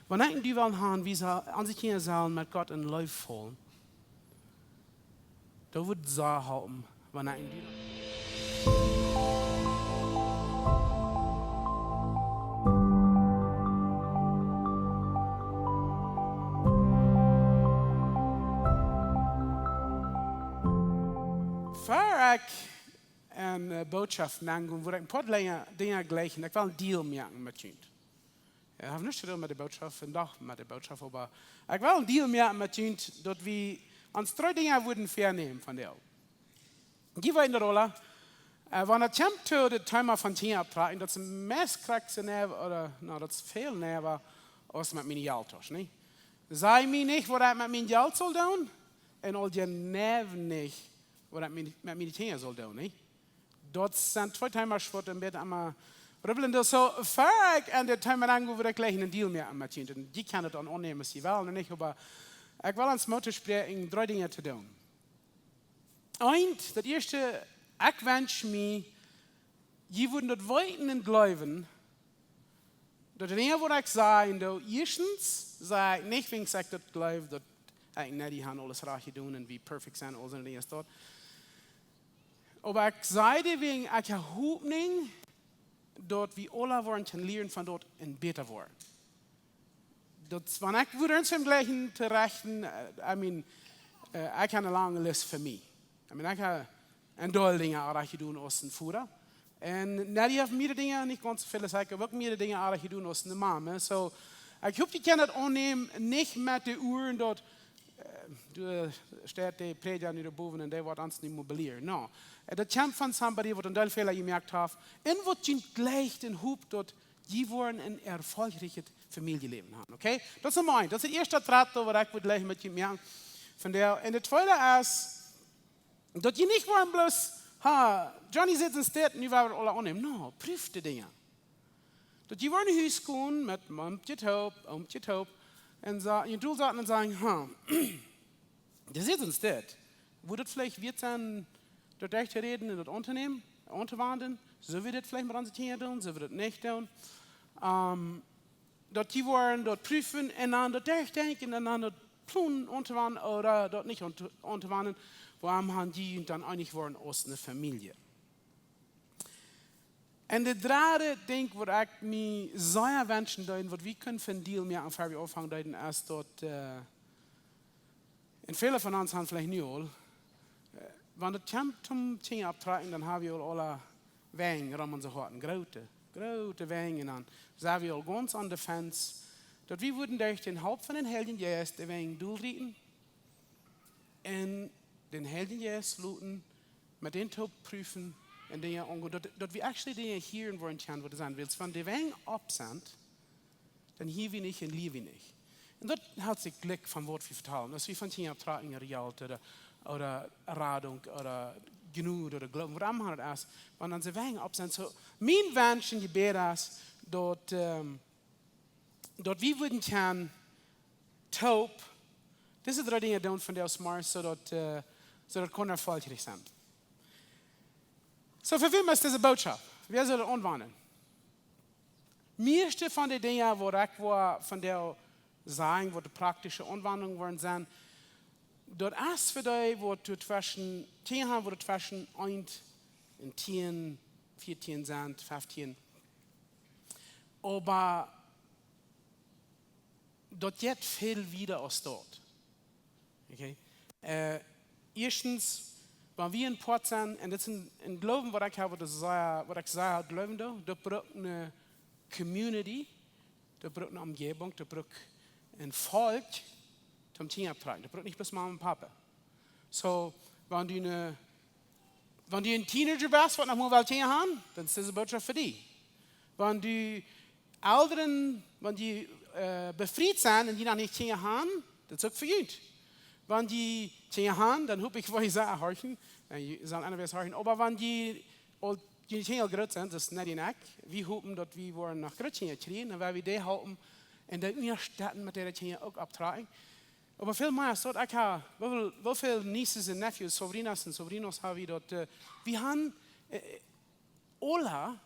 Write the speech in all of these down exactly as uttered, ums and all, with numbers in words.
Wan ekj un du wellen haben, wie sellen, onse Kjinja sellen met Gott en Leew faulen, dan wudd daut sea halpen, wan ekj un du Ver ekj en, eh, Bootschoft nenn go, wudd ekj een poa Dinja, Dinja jlikjen. Ekj well een Deal moaken met junt. Ekj hab nuscht to doonen met de Bootschoft, vondoag met de Bootschoft, oba ekj well een Deal moaken met junt, daut wie ons dree Dinja wudden vänämen von dee. Jie weeten daut aula, eh, wan et kjemt to daut Thema von Kjinja opptrakjen, daut es meist krakjt soo näa, ooda, na, daut es väl näa aus met mien Jelt, nich? Saj mie nich, waut ekj met mien Jelt saul doonen, un aul jeneiw nich, waut ekj met, met miene Kjinja saul doonen, nich? Daut sent twee Themas, waut een bät emma rubblen doonen. Soo, ver ekj aun dit Thema aungo, wudd ekj jlikj een Deal moaken met junt. Un jie kjennen daut dan aunnämen, aus jie wellen, nich? Oba ekj well ons Moot toospräakjen, dree Dinja to doonen. Eent, daut ieeschte, ekj wensch mie, jie wudden daut weeten un jleewen, daut de Dinja, waut ekj saj, un daut ieeschtens saj ekj nich, wiels ekj daut jleew, daut ekj un Nelly haben aules rajcht jedonen un wie perfekt sent, aul soone Dinja es daut. Oba ekj saj dee wäajen ekj hab Hopninj, daut wie aula woaren kjennen lieren von daut un bäta woaren. Daut, wan ekj wudd ons em jlikjen to rechten, eh, I mean, eh, ekj hab eene lange List fa mie. I mean, ekj hab een Deel Dinja rajcht jedonen aus een Voda. Un Nelly haft mea Dinja, nich gaunz soo väl, ekj hab uk mea Dinja rajcht jedonen aus eene Mame. Soo, ekj hop, jie kjennen daut aunnämen, nich met de Uaren daut, eh, doa steit de Prädja nu doa bowen un dee woat ons nich mea belieren. No. Eh, daut kjemt von somebody, waut een Deel Fäla jemoakt haft. Un waut junt jlikjt un hop, daut jie woaren een erfolgreichet Famieljeläwen haben, okay? Daut es Numma eent. Daut es daut ieeschte Tratto, waut ekj wudd jlikj met junt moaken von dee. Un daut tweede es, daut jie nich woaren bloos, ha, Johnny sitt en Staut, nu woa wie daut aula aunnämen. No, prooft de Dinja. Daut jie woaren no Hus gonen met Momkje toop, Omkje toop, un sa-, june Doel saten un sajen, ha, dee sitt en Staut. Wudd daut veleicht wieet sennen, doa derch to räden un daut auntonämen, auntowanden? Sell wie daut veleicht met onse Kjinja doonen? Sell wie daut nich doonen? Ehm, daut jie woaren daut proofen un dan daut derchdenkjen un dan daut plonen auntowanden ooda daut nich aunt-, auntowanden, wuarom haben jie junt dan eenich woaren aus eene Famielje? Un daut dredde Dinkj, waut ekj mie sea wenschen deed, waut wie kunnen fa een Deal moaken, ver wie aunfangen deeden, es daut, eh, un väle von ons haben veleicht nu aul, eh, wan et kjemt om Kjinja opptrakjen, dan hab wie aul aule Wenj rom onse Hoaten, groote, groote Wenj, un dan sent wie aul gaunz on the fence, daut wie wudden derch dän Help von dän Heiljen Jeist de Wenj dolrieten un dän Heiljen Jeist loten met dän toop proofen un Dinja aungonen, daut, daut wie actually Dinja hieren woaren kjennen, waut doa sennen well. Wan de Wenj opp sent, dan hia wie nich un lia wie nich. Un daut haft sikj jlikj von waut wie vetalen. Aus wie von Kjinja opptrakjen, Rialt ooda, ooda Radunk ooda Jnod ooda Gloowen, waut emma daut es, wan onse Wenj opp sent. Soo, mien Wensch un Jebäd es, daut, ehm, daut wie wudden kjennen toop dise dree Dinja doonen von dee aus Mars, soo daut, eh, soo daut kaun erfolgreich sennen. Soo, fa wäm es dise Bootschoft? Wäa saul daut aunwenjen? Mieeschte von de Dinja, waut ekj woa vondoag sajen, waut de praktische Aunwendungen woaren sennen, daut es fa dee, waut doa tweschen, Kjinja haben, waut doa tweschen eent un tieen, vieetieen sent, feftieen. Oba daut jeit väl wieda aus daut. Okay? Eh, ieeschtens, wan wie een Poat sent, un dit es een, een Gloowen, waut ekj hab, waut ekj sea, waut ekj sea jleewen doo, daut brukt eene Community, daut brukt eene Omjäwunk, daut brukt een Volkj, toom Kjinja opptrakjen. Daut brukt nich bloos Mama un Papa. Soo, wan du een, wan du een Teenager best, waut noch mau well Kjinja haben, dan es dise Bootschoft fa die. Wan du Elren, wan dee, eh, befriet sent un dee noch nich Kjinja haben, daut es uk fa junt. Wan dee Kjinja haben, dan hop ekj, woa jie sea horchen, un jie sellen aundasch horchen, oba wan dee aul, dee Kjinja aul groot sent, soo aus Nelly un ekj, wie hopen, daut wie woaren noch Grootkjinja kjrieen, dan woa wie dee halpen un dee unjastetten met äare Kjinja uk opptrakjen. Oba väl mea es daut, ekj hab, woo väl, woo väl nieces un nephews, sobrinas un sobrinos hab wie daut, eh, wie haben, eh, aula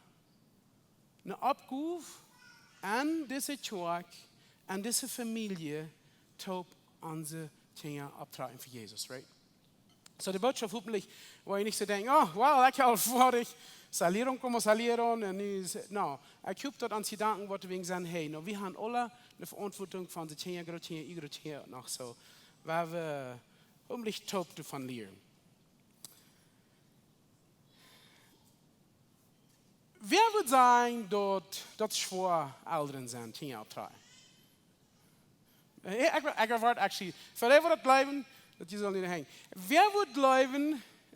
eene Oppgow aun dise Kjoakj, en dise Famielje toop onse Kjinja opptrakjen fa Jesus, right? So de Botschaft hopentlich, wua jie nich soo denkjen, oh, well, ekj hab foadich salieron como salieron, un nu es, no, ekj hop daut ons Jedanken woat wäajen sennen, hey, no, wie haben aule eene Veauntwuatunk fa onse Kjinja, Grootkjinja, Grootkjinja noch soo. Wua wie hopentlich toop doavon lieren. Wäa wudd sajen daut, daut schwoa Elren sennen, Kjinja opptrakjen? Eh, ekj, ekj erwart actually, fa dee waut daut jleewen, daut jie sellen nich henjen. Wäa wudd jleewen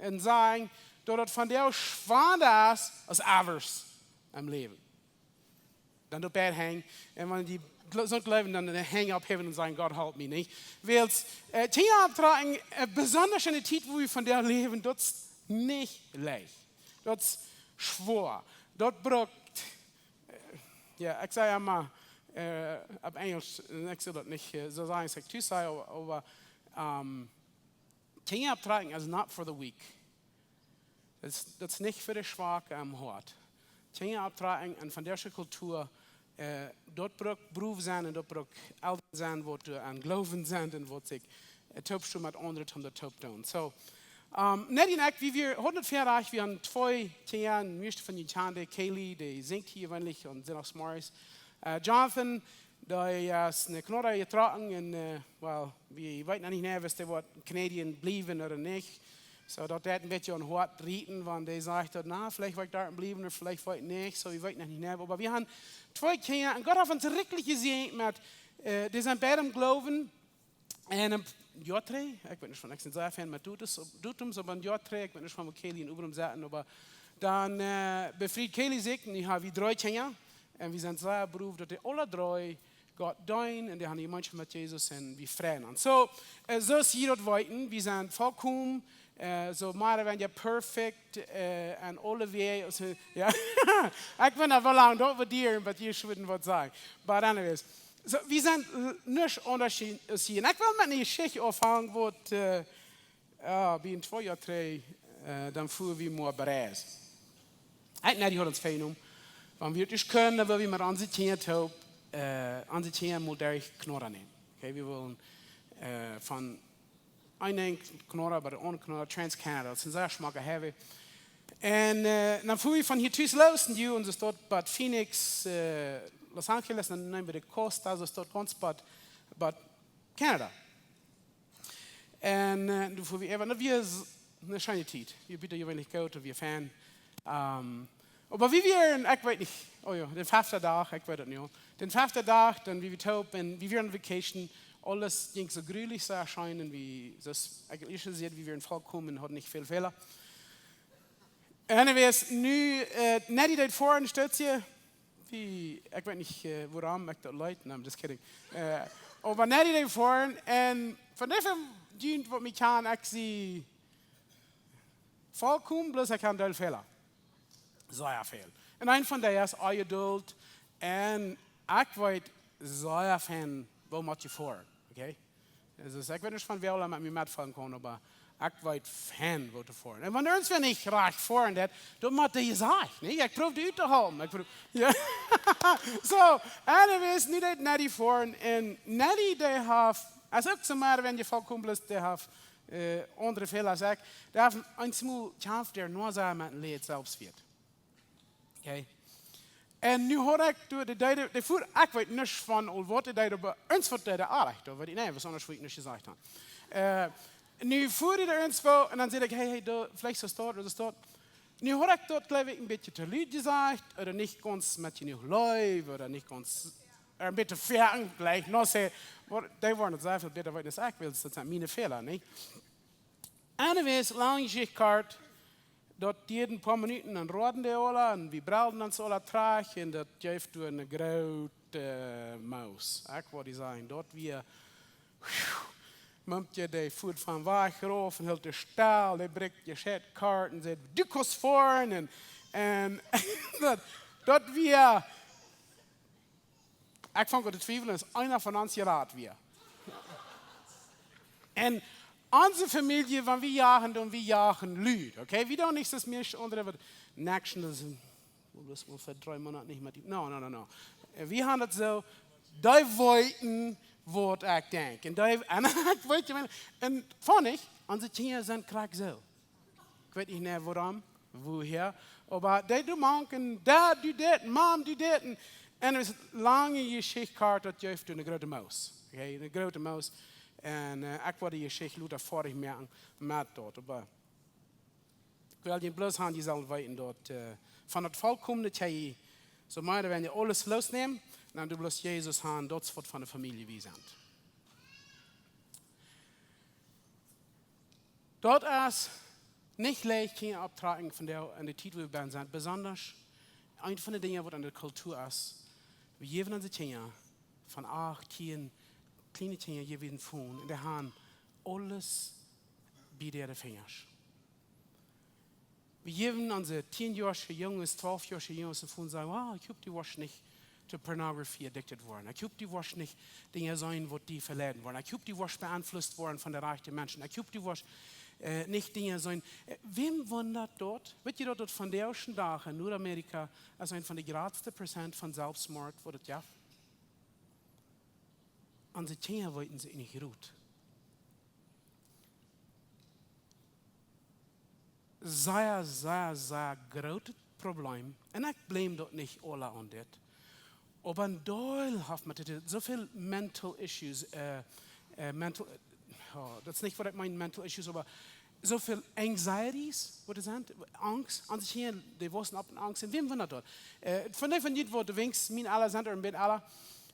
un sajen daut daut vondoag schwoa es aus ever em Läwen? Dan doa beid henjen. Un wan jie jl-, soo jleewen, dan de Henj opphäwen un sajen, Gott, help mie, nich? Wiels, eh, Kjinja opptrakjen, eh, besonda en de Tiet, wua wie vondoag läwen, daut es nich leicht. Daut es schwoa. Daut brukt, eh, jo, ekj saj emma, eh, opp Enjlisch, un ekj saul daut nich, eh, soo sajen aus ekj tus saj, oba, oba, ehm, Kjinja opptrakjen is not for the weak. Daut es, daut es nich fa de Schwake em Hoat. Kjinja opptrakjen en von dise Kultua, eh, daut brukt brow sennen un daut brukt Elren sennen, waut doa aun Gloowen sent un waut sikj, eh, toop stonen met aundre, om daut toop doonen. So, ehm, Nettie un ekj, wie, wie haben daut veleicht, wie haben twee Kjinja, un mieeschte von junt kjanen dee, Kaylee, dee sinjt hia jeweenlich aun Sindachsmorjes. Eh, Jonathan, dee es no Kanada jetrocken un, eh, well, wie weeten noch nich, nä, aus dee woat en Canadian bliewen ooda nich. So, daut deit een bät aum Hoat rieten, wan dee sajcht daut, na, veleicht woa ekj doa bliewen ooda veleicht woa ekj nich. So, wie weeten noch nich, nä. Oba wie haben twee Kjinja un Gott haft ons rikjlich jesäajent met, eh, dee sent beid em Gloowen. Un een Joa trigj, ekj weet nich von, ekj sie sea Fan met Datums, Datums, oba een Joa trigj, ekj weet nich von woo Kaylee un Obram saten, oba dan, eh, befried Kaylee sikj, un nu haben wie dree Kjinja. Un wie sent sea brow daut dee aule dree Gott deenen un dee haben Jemeenschoft met Jesus un wie freien ons. So, eh, soo aus jie daut weeten, wie sent volkomen, eh, soo mea ooda weinja perfekt, eh, en aule Wäaj, aulsoo, jo. Ekj weet nich woo lang daut woat dieren, waut jie schweden waut sajen. But anyways, so, wie sent, eh, nich aundasch aus jie. Un ekj well met eene Jeschicht aunfangen, waut, eh, jo, bie een twee Joa trigj, eh, dan fuaren wie mau opp Reis. Ekj, Nettie haud ons väajenomen, wan wie daut kjennen, dan wellen wie met onse Kjinja toop, eh, onse Kjinja mol derch Kanada nämen. Okay, wie wellen, eh, von een Enj Kanada bie de aundre Kanada, Trans-Canada, daut es een sea schmocka highway. Un, eh, dan fuaren wie von hia tus los un wie, onse Staut bie Phoenix, eh, Los Angeles, dan neem wie de Costa, soo Staut gaunz bie, bie Canada. Un, eh, doa fuaren wie äwa, daut wia s-, eene scheene Tiet. Wie bieden jeweenlich goot, wie fein. Ehm, oba wie wieren, ekj weet nich, oh jo, dän feften Dach, ekj weet daut nich. Dän feften Dach, dan wia wie toop un wie wieren on vacation. Aules jinkj soo grulich, soo scheen, un wie, soo aus ekj ieescht säd, wie wieren volkomen, hauden nich väl Fäla. Anyways, nu, eh, Nettie deed foaren, steit hia. Wie, ekj weet nich, eh, wuarom ekj daut leet. No, I'm just kidding. Eh, oba Nettie deed foaren un von dee von junt waut mie kjanen, ekj sie volkomen, bloos ekj hab een Deel Fäla. Sea väl. Un een von dee es Ongeduld. Un ekj weet sea fein, woo mott jie foaren. Okay? Daut es, ekj weet nich von wäa aula met mie metfoaren kaun, oba ekj weet fein, woo to foaren. Un wan irjentwäa nich rajcht foaren deit, dan mott hee sajen, nä? Ekj proow dee uttohoolen. Ekj proow, jo. So, anyways, nu deed Nettie foaren. Un Nettie, dee haft, aus uk soo mea, wan jie volkomen sent, dee haft, eh, aundre Fäla aus ekj. Dee haft eemol kjamft, dee noch sea met een läajen Selfstwieet. Okay. Un nu haud ekj doa, dee deed, dee fuaren, ekj weet nich von aul waut dee deed, oba irjentwaut deed dee oajet, daut weet ekj nich, waut aundasch wudd ekj nich jesajcht haben. Eh, nu fuaren dee irjentwoo un dan säd ekj, hey, hey, doa, veleicht soo Staut ooda soo Staut. Nu haud ekj daut, jleew ekj, een bät too lud jesajcht, ooda nich gaunz met jenuach Leew, ooda nich gaunz, eh, een bät too foaken, jlikj, no, see, waut, dee woaren daut sea väl bäta weeten aus ekj, wiels daut sent miene Fäla, nä? Anyways, lange Jeschicht kort, daut dieed een poa Minuten, dan roaden dee aula, un wie brellden ons aula trigj, un daut jeef doa eene groote Maus. Ekj wudd sajen, daut wia, phew, Mumkje, dee fuat von Wajch rauf un hilt de stell, dee brakjt de Scheitkart un säd, du kaust foaren, un, un daut, daut wia, ekj funk aun to twiewlen, aus eena von ons jerat wia. Un onse Famielje, wan wie jagen, dan wie jagen lud, okay? Wie doonen nich soo aus mea aundre, waut, näakjsten, daut es een, wie sent aul fa dree Moonat nich mea, no, no, no, no. Eh, wie haben daut soo, Dee weeten, waut ekj denkj. Un dee, un ekj weet, ekj meen, un fon ekj, onse Kjinja sent krakjt soo. Ekj weet nich mea wuarom, wuaha, oba dee doonen mank, un Dad doo dit, Mom doo dit, un, un et es ne lange Jeschicht, kort, daut jeft eene groote Moos. Okay, eene groote Moos. Un, äh, ekj woa dee Jeschicht lota foadich moaken met daut, oba ekj well junt bloos han, jie sellen weeten daut, äh, von daut volkomne Kjei, soo mea ooda weinja aules loosnämen, un dan doo bloos Jesus han, daut es waut von de Famielje wie sent. Daut es nich leicht, Kjinja opptotrakjen von dee, en de Tiet, wua wie benne sent. Besondasch, eent von de Dinja, waut en de Kultua es, wie jäwen onse Kjinja von acht, tieen, kjliene Kjinja, jäwen wie een Phone, un dee han aules bie äare Finjasch. Wie jäwen onse tieenjoasche Junges, twalfjoasche Junges een Phone, sajen: "Wow, ekj hop, du woascht nich to pornography addicted woaren. Ekj hop, du woascht nich Dinja seenen, waut die veleiden woaren. Ekj hop, du woascht beeinflusst woaren von de rajchte Menschen. Ekj hop, du woascht, äh, nich Dinja seenen." Äh, wäm wundat daut? Weet jie daut, daut vondoag dän Dach en Noadamerika es eent von de jratste Prozent von Selfstmoord, waut et jeft? Onse Kjinja weeten sikj nich rut. Sea, sea, sea grootet Problem. Un ekj blame daut nich aula aun dit. Oba een Deel haft met dit, soo väl mental issues, äh, äh, mental, äh, oh, daut es nich waut ekj meen, mental issues, oba soo väl anxieties, waut et sent, Angst, onse Kjinja, dee wausen opp en Angst. Un wäm wundat daut? Äh, von dee von junt, waut de Winks, mien Ella sent, ooda een bät ella,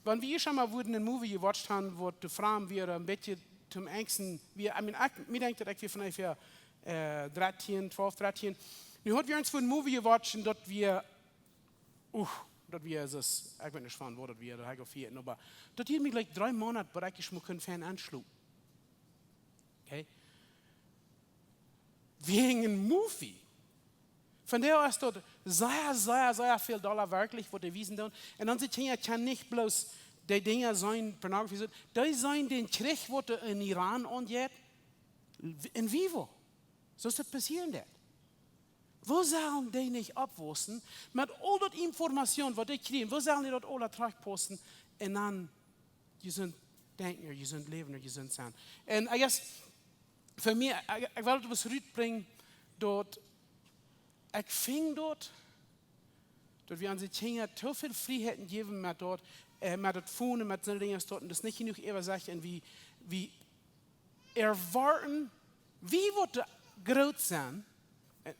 wan wie ieescht eemol wudden een Movie jewatcht han, waut de Froag wia, een bät toom Angsten, wie, I mean, ekj, mie denkjt daut ekj wia von onjefäa, äh, dartieen, twalf, dartieen. Nu haud wie ons fa een Movie jewatcht un daut wia, uh, daut wia soo, ekj weet nich von waut daut wia, daut ha ekj aul vejäten, oba daut dieed mie jlikj dree Moonat, bat ekj ieescht mol kunn fein enschlopen. Okay? Wäajen een Movie. Von doa es daut sea, sea, sea väl dolla werkjlich, waut dee wiesen doonen. Un onse Kjinja kjennen nich bloos dee Dinja seenen, Pornografie seenen, dee seenen dän Kjrich, waut en Iran aunjeit, en vivo. Soo es daut passieren deit. Woo sellen dee nich oppwaussen met aul daut Information, waut dee kjrieen? Woo sellen dee daut aula trajchtpaussen? Un dan jesunt denkjen, jesunt läwen, jesunt sennen. Un I guess, fa mie, ekj, ekj well daut waut rutbrinjen, daut ekj finj daut, daut wie onse Kjinja too väl Frieheiten jäwen met daut, äh, met daut Phone, met soone Dinja aus daut, un daut es nich jenuach äwasajcht, un wie, wie erwoaten, wie woaren groot sennen, äh,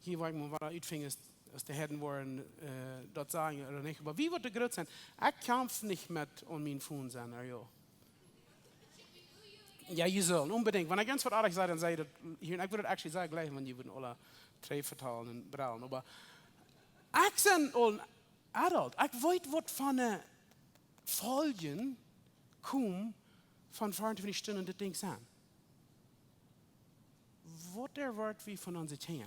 hia woa ekj mol waut utfinjen, aus, aus de Heiden woaren, äh, daut sajen ooda nich, oba wie woaren groot sennen. Ekj kjamf nich met aun mien Phone sennen, jo. Jo, jie sellen, onbedinjt. Wan ekj eens waut oajch saj, dan saj jie daut hia. Un ekj wudd daut actually sea jlikjen, wan jie wudden aula dree vetalen un brellen. Oba ekj sie aul een adult. Ekj weet, waut fa Foljen komen von veeauntwintich Stunden dit Dinkj sennen. Waut erwoat wie von onse Kjinja?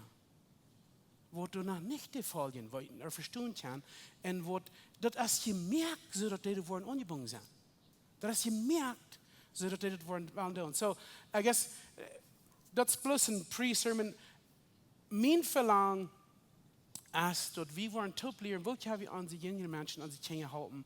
Waut doa noch nich de Foljen weeten ooda vestonen kjennen. Un waut, daut es jemoakt, soo daut dee doa woaren aunjebungen sennen. Daut es jemoakt, soo daut dee daut woaren wellen doonen. So, I guess, äh, daut es bloos een pre-sermon. Mien Velangen es, daut wie woaren toop lieren, woo kjenn wie onse jinjre Menschen, onse Kjinja halpen,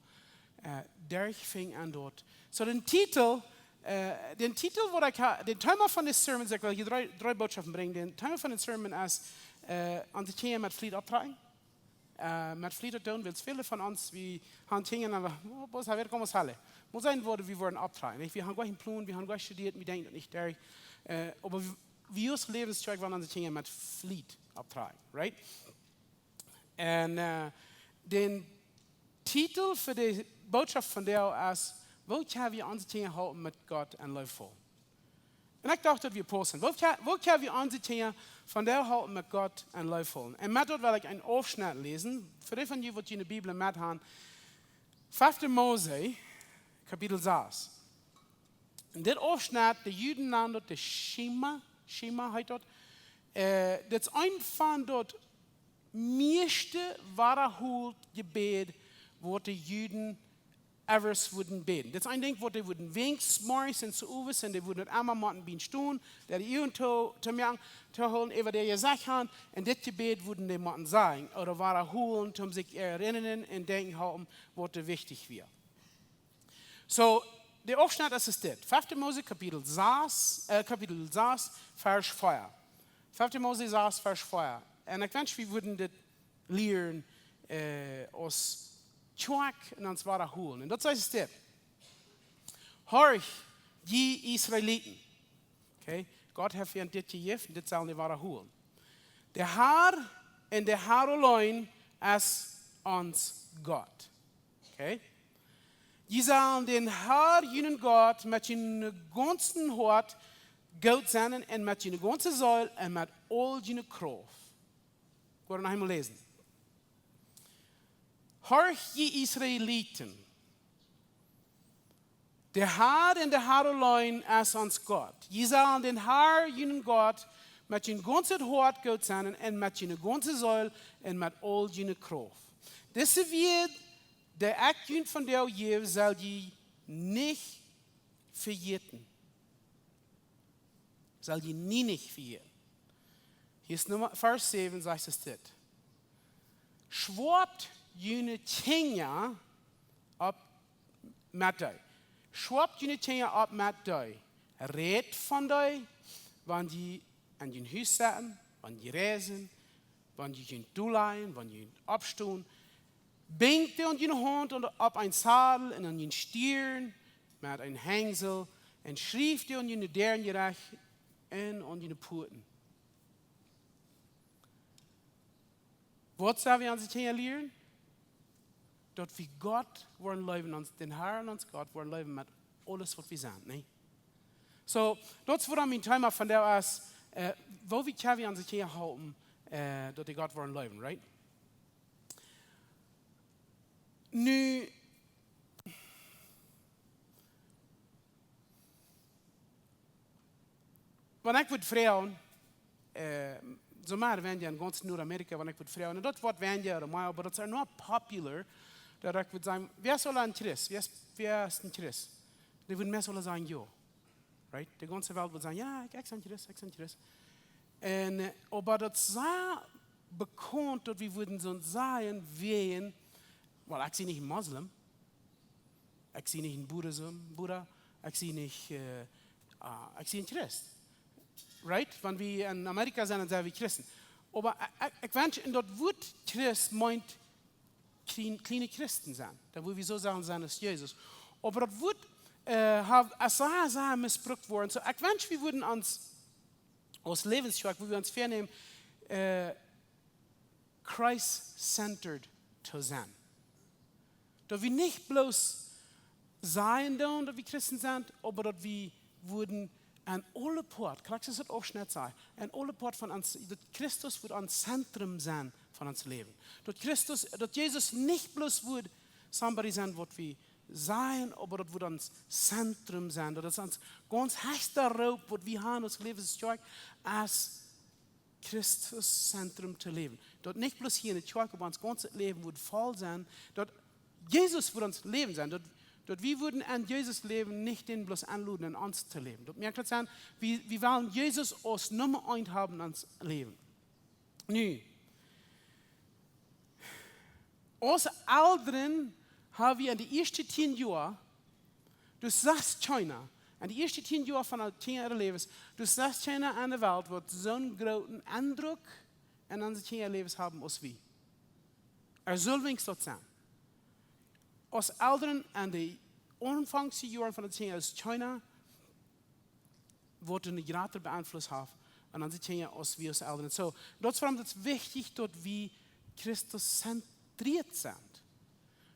äh, derchfinjen aun daut. So, dän Titel, äh, dän Titel, waut ekj ha, dän Thema von dän Sermon, ekj well hia dree, dree Botschoften brinjen. Dän Thema von dän Sermon es, äh, onse Kjinja met Fliet opptrakjen. Äh, met Fliet doonen, wiels väle von ons, wie han Kjinja, un wie, oh, bloos ha wie, komm, ons halen. Mott sennen, woo wie woaren opptrakjen, nich? Wie han goanich een Plon, wie han goanich studieet, wie denkjen daut nich derch. Äh, oba wie, wie aus Läwensjoa woaren onse Kjinja met Fliet opptrakjen, right? Un, äh, dän Titel fa de Bootschoft vondoag es, woo kjenn wie onse Kjinja halpen met Gott un leefvoll? Un ekj docht, daut wudd paussen. Woo kjenn, woo kjenn wie onse Kjinja vondoag halpen met Gott un leefvoll? Un met daut well ekj een Aufschnett läsen, fa dee von junt, waut june Bibel met han. Fefte Mose, Kapitel sas. Un dit Aufschnett, de Juden nanen daut de Schema, Schema heet daut. Äh, dit es eent von daut mieeschte wadaholt Jebäd, waut de Juden ever wudden bäden. Dit es een Dinkj, waut dee wudden wäakjs, zemorjes un zemowes, un dee wudden daut emma motten bie stonen, dee Uagen to, to moaken, to hoolen, äwa dee jesajcht han, un dit Jebäd wudden dee motten sajen, ooda wadahoolen, om sikj erennren un denkjen halpen, waut doa wichtich wia. So, de Aufschnitt es dit. Fefte Mose Kapitel sas, äh, Kapitel sas, Varsch vea. Fefte Mose sas, Varsch vea. Un ekj wensch, wie wudden dit lieren, äh, aus Kjoakj un ons wadaholen. Un daut sajcht dit. Horcht, jie Israeliten. Okay? Gott haft an dit jejäft, dit sellen dee wadaholen. De Herr un de Herr auleen es ons Gott. Okay? Jie sellen dän Herr, junen Gott, met jun gaunzet Hoat goot sennen un met june gaunze Seel un met aul june Krauft. Ekj woa noch eemol läsen. Horcht, jie Israeliten. De Herr un de Herr auleen es ons Gott. Jie sellen dän Herr, junen Gott, met jun gaunzet Hoat goot sennen un met june gaunze Seel un met aul june Krauft. Dise Wieed, dee ekj junt vondoag jäw, sell jie nich vejäten. Sell jie nie nich vejäten. Hia es Numma, Varsch säwen, sajcht et dit. Schwoat june Kjinja opp met dee. Schwoat june Kjinja opp met dee. Rät von dee, wan jie aun jun Hus setten, wan jie reisen, wan jie junt dolajen, wan jie oppstonen. Binjt dee aun june Haunt un opp een Zadel un aun june Stirn met een Henjsel un schrieft dee aun june Däaren jerecht un aun june Puaten. Waut sell wie onse Kjinja lieren? Daut wie Gott woaren leewen, ons, dän Herrn, ons Gott woaren leewen met aules waut wie sent, nä? So, daut es wuarom mien Thema vondoag es, äh, woo wie kjenn wie onse Kjinja halpen, äh, daut dee Gott woaren leewen, right? Nu, wan ekj wudd froagen, äh, soo mea weinja en gaunz Noord-Amerika, wan ekj wudd froagen, un daut woat weinja ooda mea, oba daut es noch popular, daut ekj wudd sajen, wäa es aul een Christ? Wäa es, wäa es een Christ? Dee wudden meist aule sajen, jo. Right? De gaunze Welt wudd sajen, jo, ekj, ekj sie een Christ, ekj sie een Christ. Un, äh, oba daut es sea bekaunt, daut wie wudden soo sajen, wie een, well, ekj sie nich een Moslem, ekj sie nich een Buddhism, Buddha, ekj sie nich, äh, ah, ekj sie een Christ. Right? Wan wie en Amerika sent, dan sent wie Christen. Oba ekj, ekj, ekj wensch, un daut Wuat Christ meent kjlien-, kjliene Christen sennen. Dan wudd wie soo sellen sennen aus Jesus. Oba daut Wuat, äh, haft, es sea, sea missbrukt worden. So, ekj wensch, wie wudden ons, aus Läwens Kjoakj, wudd wie ons väanämen, äh, Christ-centered to sennen. Daut wie nich bloos sajen doonen, daut wie Christen sent, oba daut wie wudden aun aule Poat, krakjt soo aus daut Aufschnitt sajcht, aun aule Poat von ons, daut Christus wudd ons Zentrum sennen von ons Läwen. Daut Christus, daut Jesus nich bloos wudd somebody sennen, waut wie sajen, oba daut wudd ons Zentrum sennen. Daut es ons gaunz hechsta Roop, waut wie haben aus Läwens Kjoakj, es Christus Zentrum to läwen. Daut nich bloos hia enne Kjoakj, oba ons gaunzet Läwen wudd voll sennen, daut Jesus wudd ons Läwen sennen, daut, daut wie wudden aun Jesus läwen, nich dän bloos aunloden, aun ons to läwen. Daut moakt daut sennen, wie, wie wellen Jesus aus Numma eent haben en ons Läwen. Nu, aus Elren ha wie en de ieeschte tieen Joa, du sajchst kjeena, en de ieeschte tieen Joa von de Kjinja äa Läwen, du sajchst kjeena aun de Welt, waut soon grooten Endruck en onse Kjinja äa Läwen haben aus wie. Ea sull weens daut sennen. Aus Elren en de aunfangs Joaren von de Kjinja es kjeena, waut een jratra Beenfluss haft aun onse Kjinja aus wie aus Elren. So, daut es wuarom daut wichtich, daut wie Christus zentriert sent.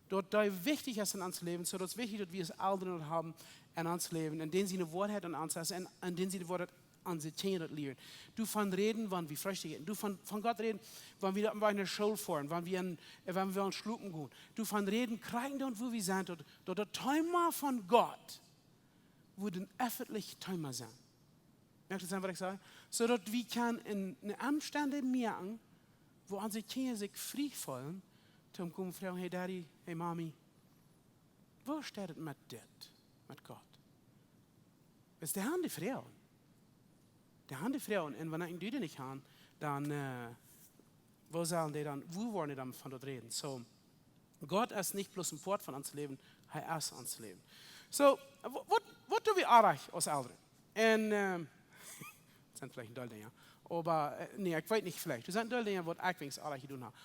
Daut dee wichtich es en ons Läwen, so daut es wichtich, daut wie aus Elren daut haben en ons Läwen, en dän siene Woarheit en ons es, en, en dän siene Woarheit onse Kjinja daut lieren. Doavon räden, wan wie Freestikj äten. Doavon, von Gott räden, wan wie, wan wie no School foaren, wan wie en, wan wie aum schlopen gonen. Doavon räden, krakjt dan, wua wie sent, daut, daut daut Thema von Gott wudd een effentlichet Thema sennen. Moakt daut Senn, waut ekj saj? So daut wie kjennen en, en Omstend moaken, wua onse Kjinja sikj frie feelen, toom komen froagen, hey Daddy, hey Mommy, woo steit et met dit, met Gott? Wiels dee han de Froagen. Dee han de Froagen, un wan ekj dee nich han, dan, äh, woo sellen dee dan, woo woaren dee dan von daut räden? So, Gott es nich bloos een Poat von ons Läwen, hee es ons Läwen. So, waut, waut doo wie oajch aus Elren? Un, ähm, daut sent veleicht een Deel Dinja. Oba, äh, nä, ekj weet nich veleicht. Daut sent een Deel Dinja waut ekj weens oajch jedonen hab.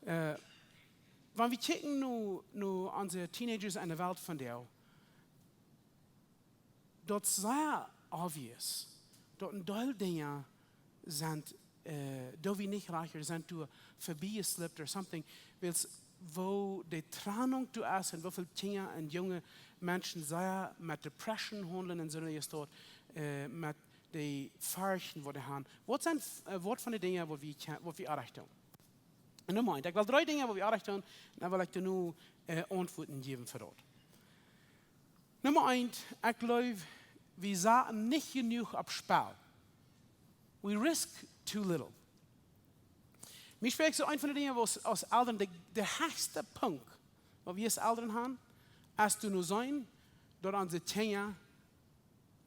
Äh, wan wie kjikjen no, no onse Teenagers en de Welt vondoag, daut es sea obvious, daut een Deel Dinja sent, äh, doo wie nich rajcht, sent doa verbie jeslipt or something, wiels woo de Trennunk doa es un woo väl Kjinja un junge Menschen sea met Depression haundlen un soo, daut, äh, met de Forchten waut dee haben. Waut sent, äh, waut von de Dinja waut wie kje-, waut wie oajch doonen? Un Numma eent, ekj well dree Dinja waut wie oajch doonen, un dan well ekj doano, äh, Auntwuaten jäwen fa daut. Numma eent, ekj jleew, wie saten nich jenuach opp Spell. We risk too little. Mie sprakjt soo eent von de Dinja, waut aus, aus Elren de, de hechste Punkt, waut wie aus Elren haben, es to nu seenen, daut onse Kjinja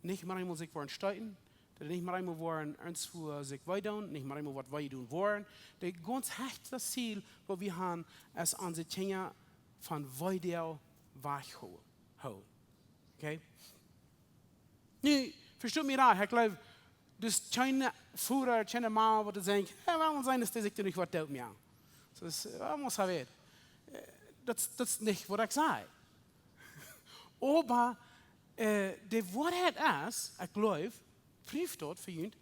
nich mea eemol sikj woaren steeten, daut nich mea eemol woaren irjentwua sikj wee doonen, nich mea eemol waut wee doonen woaren. De gaunz hechste Ziel, waut wie haben, es onse Kjinja von Weedoag wajch hoolen. Okay? Nu, vestot mie rajcht, ekj jleew, daut es kjeene Voda, kjeene Mame, waut denkjt: "Hey, wuarom sent dee sikj doa nich waut doot mea?" Daut es, äh, waut mott hee weeten? Äh, daut, daut es nich waut ekj saj. Oba, äh, de Woarheit es, ekj jleew, Proof daut fa junt,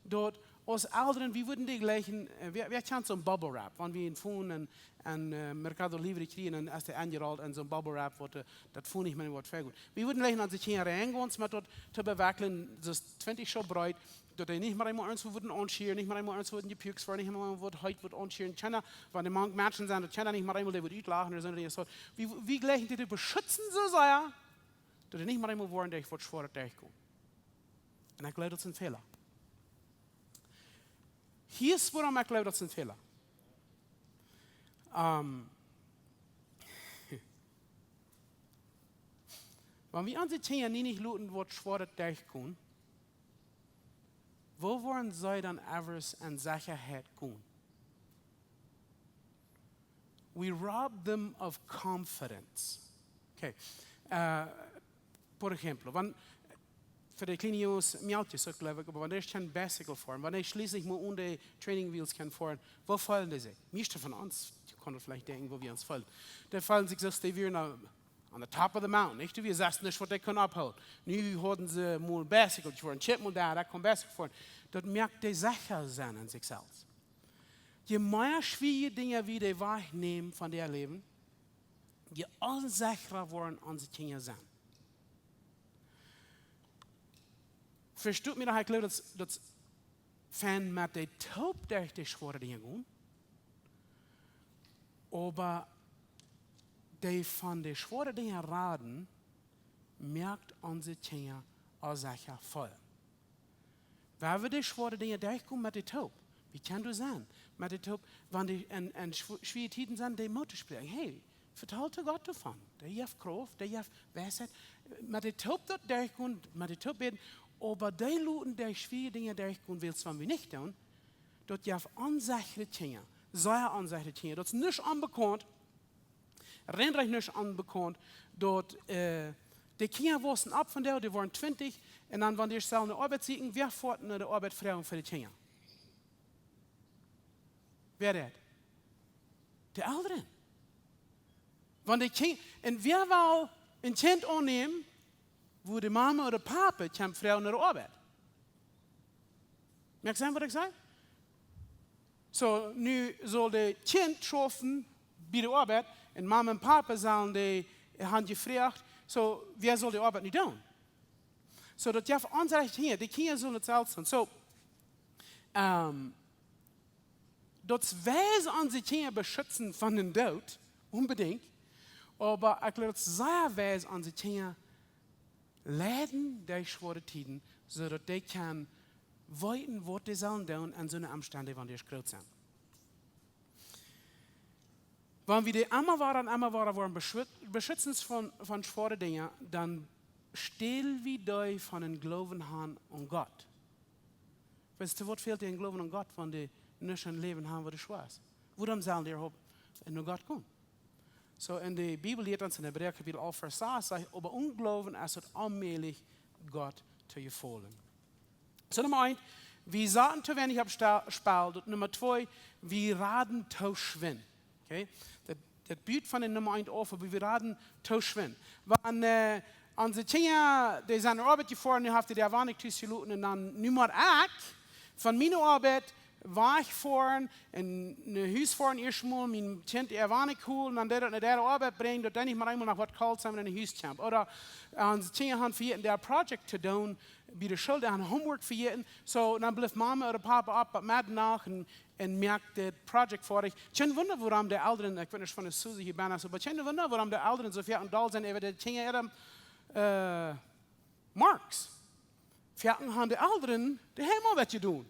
daut aus Elren, wie wudden dee jlikjen, äh, wie, wie haben soon Bubble Wrap, wan wie een Phone en, en, äh, Mercado Libre kjrieen, dan es dee enjerollt en soon Bubble Wrap, waut, äh, daut Phone nich mea woat vegonen. Wie wudden jlikjen onse Kjinja engonen, met daut to bewekjlen, daut es twintich Schoo breet, daut dee nich mea eemol irjentwua wudden aunschieren, nich mea eemol irjentwua wudden jepukjst woaren, nich mea eemol waut heet wudd aunschieren, kjeena, wan de Mank Menschen sent, daut kjeena nich mea eemol dee wudd utlachen, ooda soo, daut es soo. Wie, wie jlikjen dee to beschutzen, soo sea, daut dee nich mea eemol woaren derch waut Schwoaret derchkomen. Un ekj jleew, daut es een Fäla. Hia es wuarom ekj jleew, daut es een Fäla. Ähm, wan wie onse Kjinja nie nich loten waut Schwoaret derchkomen, woo woaren see dan ever en Sechaheit gonen? We rob them of confidence. Okay. Äh, por ejemplo, wan, fa de kjliene Junges, Mejal, soo jleew ekj, oba wan dee kjennen bicycle foaren, wan dee schlieslich mol onen de training wheels kjennen foaren, woo feelen dee sikj? Mieeschte von ons, dee kjennen veleicht denkjen, woo wie ons feelen. Dee feelen sikj soo aus dee wieren on the top of the mountain, nich? Dee wisten nich, waut dee kunnen opphoolen. Nu hauden see mol bicycle foaren, kjikj mol doa, doa kaun bicycle foaren. Daut moakt dee secha sennen en sikj selfst. Je mea schwierje Dinja wie dee wajchnämen von äa Läwen, je onsecha woaren onse Kjinja sennen. Vestot mie rajcht, ekj jleew, daut, daut fein met dee toop derch de schwoare Dinja gonen, oba dee von de schwoare Dinja raden, moakt onse Kjinja onsecha feelen. Wan wie de schwoare Dinja derchgonen met dee toop, wie kjennen doa sennen, met dee toop, wan dee en, en schw-, schwierje Tieden sent, dee Moot to spräakjen. Hey, vetal to Gott doavon. Dee jeft Krauft, dee jeft Weisheit. Met dee toop daut derchgonen, met dee toop bäden, oba dee loten dee schwierje Dinja derchgonen, wiels wan wie nich doonen, daut jeft onsechere Kjinja, sea onsechere Kjinja. Daut es nuscht onbekaunt, rein rajcht nuscht onbekaunt, daut, äh, de Kjinja wausen opp vondoag, dee woaren twintich, un dan, wan dee sellen no Oabeit sieekjen, wäa foat no de Oabeit froagen fa de Kjinja? Wäa deit? De Elren. Wan de Kjin-, un wäa well een Kjint aunnämen, wua de Mame ooda Papa kjemt froagen no de Oabeit? Moakt Senn, waut ekj saj? So, nu saul de Kjint schaufen bie de Oabeit un Mame un Papa sellen dee, äh, haben jefroacht. So, wäa saul de Oabeit nu doonen? So, daut jeft onsechere Kjinja, de Kjinja sellen daut selfst doonen. So, ähm, daut es weis, onse Kjinja beschutzen von dän Doot, onbedinjt. Oba ekj jleew, daut es sea weis, onse Kjinja leiden derch schwoare Tieden, soo daut dee kjennen weeten, waut dee sellen doonen en soone Omstend, wan dee groot sent. Wan wie dee emma wada un emma wada woaren beschüt-, beschutzen von, von schwoare Dinja, dan stäl wie dee von een Gloowen han aun Gott. Weetst du, waut fält dee een Gloowen aun Gott, wan dee nuscht em Läwen han, waut schwoa es? Wuarom sellen dee äwahaupt no Gott komen? So, en de Bibel lieet ons en Hebräa Kapitel alf Varsch sas, sajcht: "Oba onen Gloowen es et onmäajlich, Gott to jefaulen." So, Numma eent, wie saten to weinich opp Sta-, Spell. Daut Numma twee, wie raden to schwind. Okay? Daut, daut but von de Numma eent auf, oba wie raden to schwind. Wan, äh, onse Kjinja, dee sent no Oabeit jefoaren, nu haft dee de Woarnunk tus jeloten un dan, nu mott ekj von miene Oabeit wajchfoaren un no Hus foaren, ieescht mol mien Kjint de Woarnunk holen, dan dee daut no de Oabeit brinjen, daut dee nich mea eemol noch waut kalt sent, wan dee no Hus kjemt. Ooda, äh, onse Kjinja han vejäten, de Project to doonen, bie de School, dee han Homework vejäten. So, dan blift Mama ooda Papa opp bat Meddach un, un moakt daut Project foadich. Kjeen Wunda, wuarom de Elren, ekj weet nich, von de Susie hia benne, oba kjeen Wunda, wuarom de Elren soo väl aun doll sent äwa de Kjinja äare, äh, Marks. Foaken han de Elren de Heimoabeit jedonen.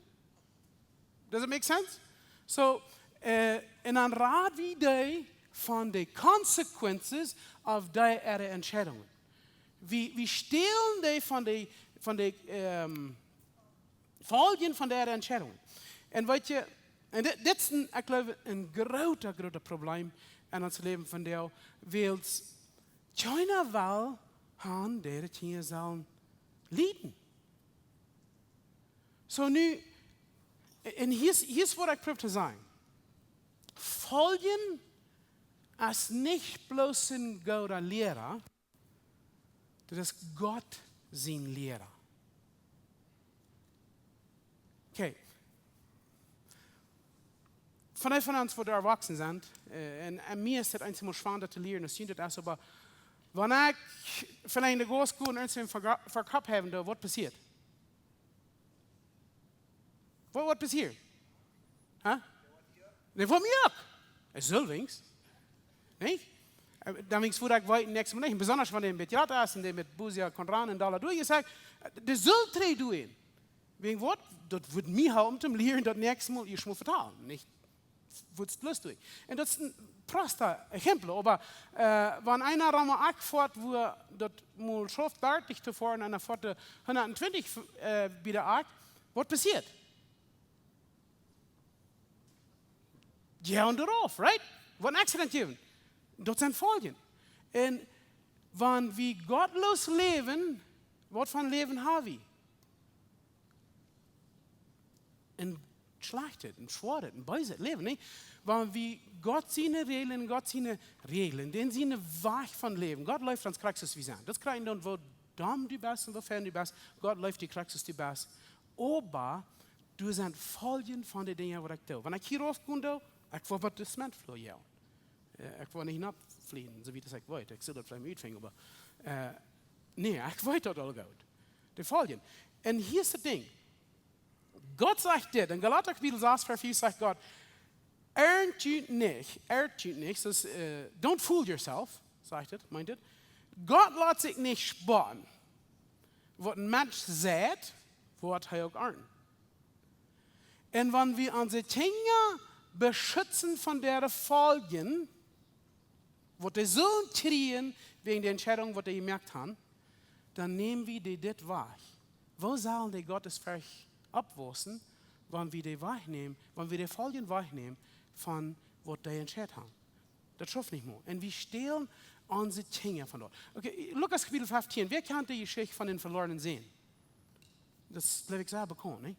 Does it make sense? So, äh, un dan rad wie dee von de consequences of dee äare Entscheidungen. Wie, wie stälen dee von de, von de, ähm, Foljen von dee äare Entscheidungen. Un weet jie, un dit, dit es een, ekj jleew, een groota, groota Problem en ons Läwen vondoag, wiels kjeena well han, dee äare Kjinja sellen lieden. So nu, un hia es, hia es waut ekj proow to sajen. Foljen es nich bloos een gooda Liera, daut es Gott sien Liera. Okay. Von dee von ons, waut erwachsen sent, äh, un, un mie es daut eenjemol schwoa to lieren, daut sent daut es, oba wan ekj veleicht enne Gauss go un eent ver-, verkopp haben, dan waut passieet? Waut, waut passieet? Huh? Dee woat mie uk. Ekj sull weens. Nich? Äh, dan weens wudd ekj weeten, näakjstet Mol nich. Besonda wan dee een bät jrata es un dee met Busia, Konran un Dalla doa es, ekj, äh, dee sull trigj doonen. Wäajen waut? Daut wudd mie halpen toom lieren daut näakjste Mol ieescht mol vetalen, nich? Wudd bloos doonen. Un daut es een prosta Exempel, oba, äh, wan eena rom akj foat, wua daut mol schauft dartich to foaren un dan foat dee hundatentwintich, äh, bie de Akj, waut passieet? Jo, un doarauf, right? Waut een Accident jäwen. Daut sent Foljen. Un wan wie gottloos läwen, waut fa Läwen ha wie? Een schlajchtet, een schwoaret, een beeset Läwen, nich? Wan wie Gott siene Räajlen, Gott siene Räajlen, dän siene Wajch von Läwen, Gott leeft ons krakjt soo aus wie sent. Daut kjrieen dan, woo domm du best un woo fein du best, Gott leeft die krakjt soo aus du best. Oba doa sent Foljen von de Dinja, waut ekj doo. Wan ekj hia rauf go, doo ekj woa waut de Zementflua, jo. Äh, ekj woa nich nopp flieen, soo wiet aus ekj weet. Ekj sull daut veleicht mol utfinjen, oba, äh, nä, ekj weet daut aul goot. De Foljen. Un hia es daut Dinkj. Gott sajcht dit, en Galata Kapitel sas, Varsch fief sajcht Gott: "Ernt junt nich, ernt junt nich", daut es, äh, "don't fool yourself", sajcht et, meent et. Gott lat sikj nich spotten. Waut een Mensch seit, woat hee uk arnten. Un wan wie onse Kjinja beschutzen von de Foljen, waut dee sullen kjrieen wäajen de Entscheidunk, waut dee jemoakt han, dan näm wie dee dit wajch. Woo sellen dee gottesferchtich oppwaussen, wan wie dee wajchnämen, wan wie de Foljen wajchnämen von waut dee entscheit han? Daut schauft nich mea. Un wie stälen onse Kjinja von doa. Okay, Lukas Kapitel fieftieen. Wäa kjant de Jeschicht von dän velornen Sän? Daut es, jleew ekj, sea bekaunt, nich?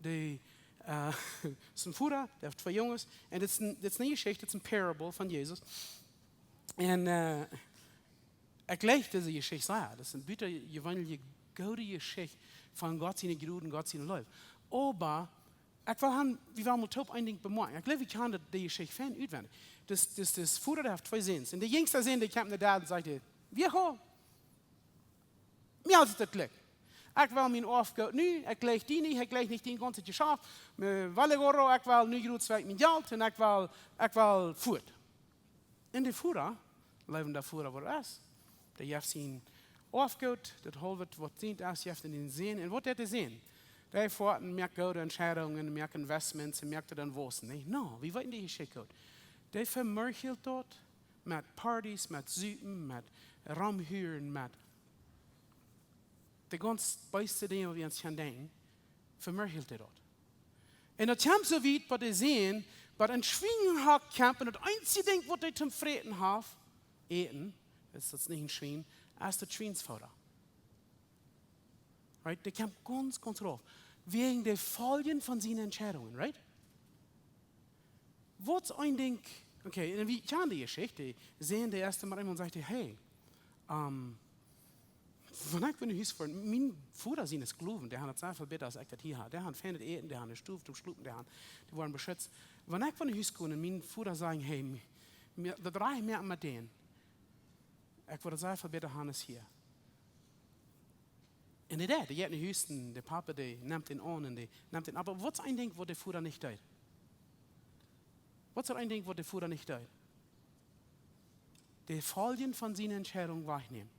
Dee, äh, es een Voda, dee haft twee Junges. Un dit es een, dit es eene Jeschicht, dit es eene Parable von Jesus. Un, äh, ekj leew dise Jeschicht sea. Daut es eene butajeweenlich goode Jeschicht von Gott siene Jnod un Gott siene Leew. Oba ekj well han, wie wellen mol toop een Dinkj bemoakjen. Ekj jleew, wie kjanen daut, dee Jeschicht fein utwendich. Daut, daut, daut Voda, dee haft twee Säns. Un de jinjsta Sän, dee kjemt no Dad un sajcht: "Viejo, mie es daut jlikj. Ekj well mien Oafgoot nu, ekj jleich die nich, ekj jleich nich dien gaunzet Jeschaft. Mie vale gorro, ekj well nu jrods wajch mien Jelt un ekj well, ekj well fuat." Un de Voda, jleew de Voda, waut et es, dee jeft sien Oafgoot, daut haulwe, waut sient es, jeft et dän Sän. Un waut deit de Sän? Dee foat un moakt goode Entscheidungen, moakt Investments un moakt et dan wausen, nä? No, wie weeten, dee es nich goot. Dee vemorchelt daut met Partys, met Supen, met Romhuren, met de gaunz beeste Dinja, waut wie ons kjennen denkjen, vemorchelt hee daut. Un daut kjemt soo wiet, waut dee Sän, waut een Schwienhock kjemt, un daut eensje Dinkj, waut hee toom fräten haft, äten, daut es nich een Schwien, es daut Schwiensfoda. Right? Dee kjemt gaunz, gaunz rauf. Wäajen de Foljen von siene Entscheidungen, right? Waut een Dinkj, okay, un wie kjanen dee Jeschicht, dee säd de ieeschte Mol eemol un säd, hey, ähm, wan ekj wia nu hia fa, mien Voda siene Sklowen, dee han daut sea väl bäta aus ekj daut hia ha. Dee han feinet Äten, dee han eene Stow toom schlopen, dee han, dee woaren beschitzt. Wan ekj wia nu hia komen un mien Voda säd, hey, mi, mi, daut rieekjt mea met dän. Ekj wudd daut sea väl bäta han aus hia. Un dee deed, dee jeit no Hus un de Papa, dee nemt dän aun un dee nemt dän. Oba waut es een Dinkj waut de Voda nich deed? Waut es een Dinkj waut de Voda nich deed? De Foljen von siene Entscheidung wajchnämen.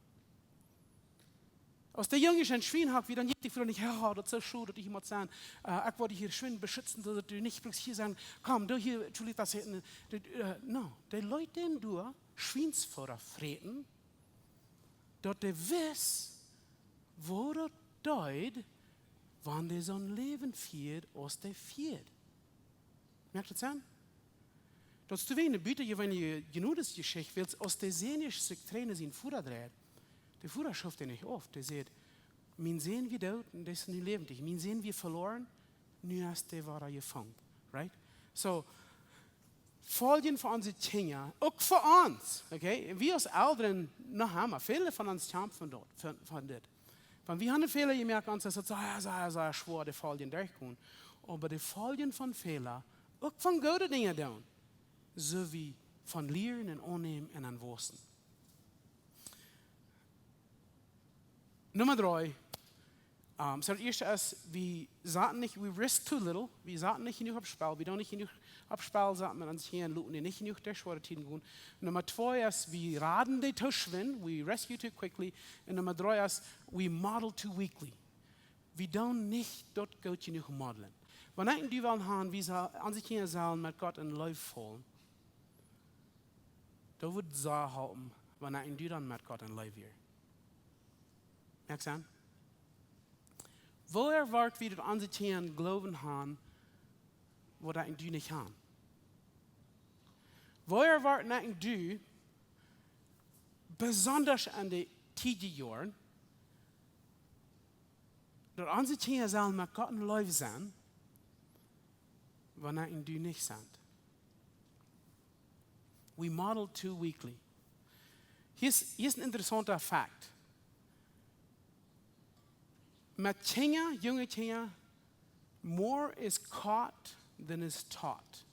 Aus de Jung een Schwien haud, wia dan jeit de Voda nich, ja, daut es soo schod, daut ekj hia mott sennen. Äh, ekj woa die hia schwind beschitzen, daut du nich bruckst hia sennen. Komm, du hia, Julita, sitten. Dee, äh, no, dee leet dän doa Schwiensfoda fräten, daut dee wist, woo daut deed, wan dee soon Läwen fieed, aus dee fieed. Moakt daut Senn? Daut es doawäajen eene bäta jeweenelje Jnodesjeschicht, wiels aus de Sän sikj trigj no sienen Voda dreid, de Voda schuft dän nich auf. Dee sajcht, mien Sän wia doot un dee es nu läwendich. Mien Sän wia veloaren, nu es dee wada jefungen. Right? So, Foljen fa onse Kjinja, uk fa ons, okay? Wie aus Elren noch emma, väle von ons kjamfen doa, von, von dit. Wan wie haben Fäla jemoakt, ons es daut sea, sea, sea schwoa, de Foljen derchgonen. Oba de Foljen von Fäla, uk von goode Dinja doonen, soo aus von lieren un aunnämen un aunwaussen. Numma dree, ähm, so daut ieeschte es, wie saten nich, we risk too little, wie saten nich jenuach opp Spell, wie doonen nich jenuach opp Spell saten met onse Kjinja un loten dee nich jenuach derch schwoare Tieden gonen. Numma twee es, wie raden dee too schwind, we rescue too quickly. Un Numma dree es, we model too weakly. Wie doonen nich daut goot jenuach modelen. Wan ekj un du wellen han, wie sell, onse Kjinja sellen met Gott en Leew faulen, daut wudd sea halpen, wan ekj un du dan met Gott en Leew wieren. Moakt Senn? Woo erwoat wie daut onse Kjinja Gloowen han, waut ekj un du nich han? Woo erwoat ekj un du, besonda en de tiedje Joaren, daut onse Kjinja sellen met Gott en Leew sennen, wan ekj un du nich sent? We model too weakly. Hia es, hia es een interessaunta Fact. Met Kjinja, junge Kjinja, more is caught than is taught.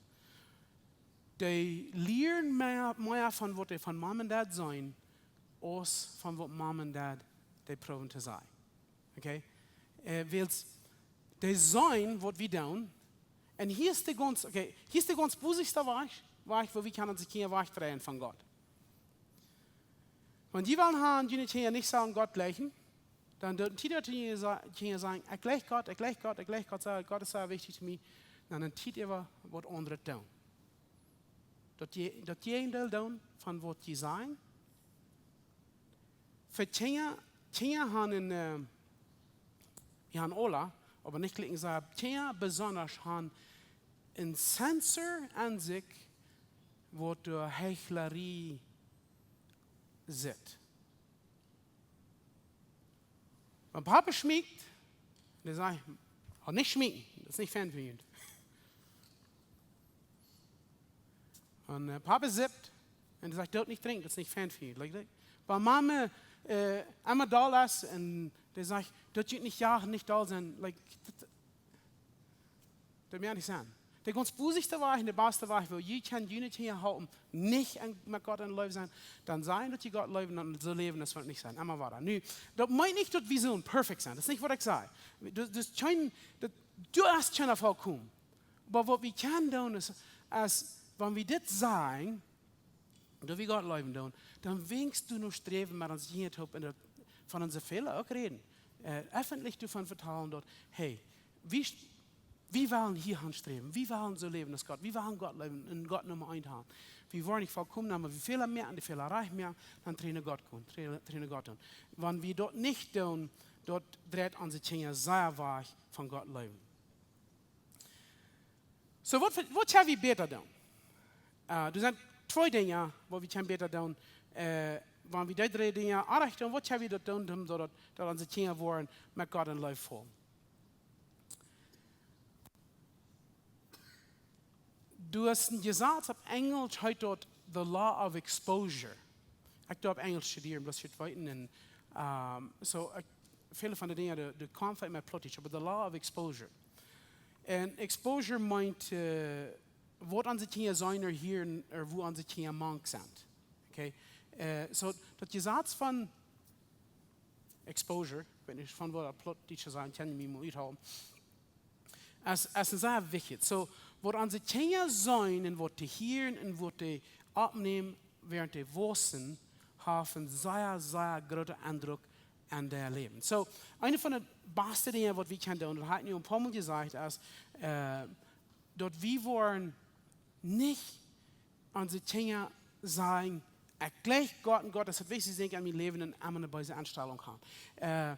Dee lieren mea, mea von waut dee von Mom un Dad seenen, aus von waut Mom un Dad dee proowen to sajen. Okay? Äh, wiels dee seenen waut wie doonen. Un hia es de gaunz, okay, hia es de gaunz bosesta Wajch, Wajch, woo wie kjennen onse Kjinja wajchdreien von Gott. Wan jie wellen han, june Kjinja nich sellen Gott jlikjen, dan doonen jie daut to june Kjinja sajen, ekj jlikj Gott, ekj jlikj Gott, ekj jlikj Gott, saj, Gott es sea wichtich to mie. Dan doonen jie äwa waut aundret doonen. Daut jie, daut Jäajendeel doonen von waut jie sajen. Fa Kjinja, Kjinja han een, äh, jie han aula, oba nich jlikj, saj, Kjinja besonda han een Sensor aun sikj, waut doa Heichlerie sitt. Wan Papa schmiekjt, dan saj ekj, oh, nich schmiekjen, daut es nich fein fa junt. Wan, äh, Papa sipt, un dee sajcht, doot nich drinkjen, daut es nich fein fa junt. Like, like, wan Mama, äh, emma doll es, un dee sajcht, doot junt nich jagen, nich doll sennen, like, daut, daut mott nich sennen. De gaunz bosesta Wajch un de basta Wajch, woo jie kjennen june Kjinja halpen, nich en, met Gott en Leew sennen, dan sajen daut jie Gott leewen, dan soo läwen, daut woat nich sennen. Emma wada. Nu, daut meent nich daut wie sellen perfect sennen. Daut es nich waut ekj saj. Daut, daut es kjeen, daut, du best kjeena vollkomen. Oba waut wie kjennen doonen es, es, wan wie dit sajen, daut wie Gott leewen doonen, dan wenigstens no sträwen met onse Kjinja toop un daut von onse Fäla uk räden. Äh, effentlich doavon vetalen daut, hey, wie, wie wellen hia han sträwen, wie wellen soo läwen aus Gott, wie wellen Gott leewen un Gott Numma eent han. Wie woaren nich vollkomen, oba wan wie Fäla moaken, de Fäla rajcht moaken, dan trigj no Gott komen, trigj, trigj no Gott doonen. Wan wie daut nich doonen, daut dreit onse Kjinja sea wajch von Gott leewen. So, waut, waut kjenn wie bäta doonen? Äh, doa sent twee Dinja, waut wie kjennen bäta doonen, Äh, wan wie dee dree Dinja aunrechten, waut kjenn wie daut doonen, om daut, daut onse Kjinja woaren met Gott en Leew faulen? Du hast een Jesaz, opp Enjlisch heet daut the law of exposure. Ekj doo opp Enjlisch studieren, bloos jie weeten. Un, ähm, so, ekj, väle von de Dinja, dee, dee kjemt veleicht ut Plautdietsch, oba the law of exposure. Un exposure meent, äh, waut onse Kjinja seenen, hieren, ooda woo onse Kjinja mank sent. Okay? Äh, so, daut Jesaz von exposure, ekj weet nich, von waut daut Plautdietsche sent, kaun jie mie mol uthalen, es, es een sea wichtjet. So, waut onse Kjinja seenen un waut dee hieren un waut dee oppnämen, wäarent dee wausen, haft een sea, sea grooten Endruck aun äa Läwen. So, eent von de baste Dinja, waut wie kjennen doonen, daut hab ekj nu een poa Mol jesajcht, es, äh, daut wie woaren nich onse Kjinja sajen: "Ekj jleich Gott un Gott es daut wichtichste Dinkj en mien Läwen", un emma eene beese Enstalunk haben. Äh,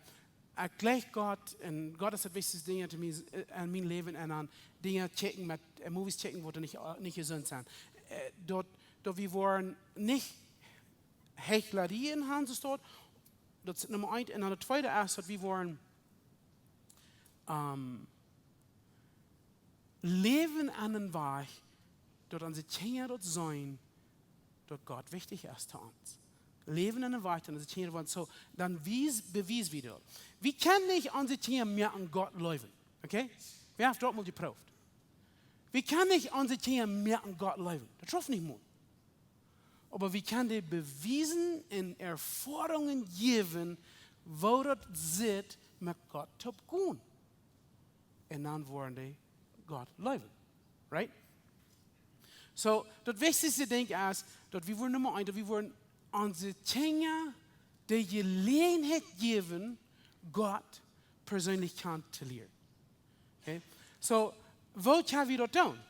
"Ekj jleich Gott un Gott es daut wichtichste Dinkj en mien, äh, en mien Läwen", un dan Dinja kjikjen met, äh, Movies kjikjen, waut nich, äh, nich jesunt sent. Äh, daut, daut wie woaren nich Heuchelei haben, soo steit. Daut es Numma eent. Un dan daut tweede es, daut wie woaren, ähm, läwen aun een Wajch, daut onse Kjinja daut seenen, daut Gott wichtich es to ons. Läwen aun een Wajch, daut onse Kjinja woaren. So, dan wies, bewies wie daut. Wie kjennen nich onse Kjinja moaken Gott leewen. Okay? Wäa haft daut mol jeprooft? Wie kjennen nich onse Kjinja moaken Gott leewen. Daut schauft nich mol. Oba wie kjennen dee Bewiesen un Erfoarungen jäwen, woo daut sitt, met Gott toop gonen. Un dan woaren dee Gott leewen. Right? So, daut wichtichste Dinkj es, daut wie woaren Numma eent, daut wie woaren onse Kjinja de Jeläajenheit jäwen, Gott perseenlich kjanen to lieren. Okay? So, woo kjenn wie daut doonen?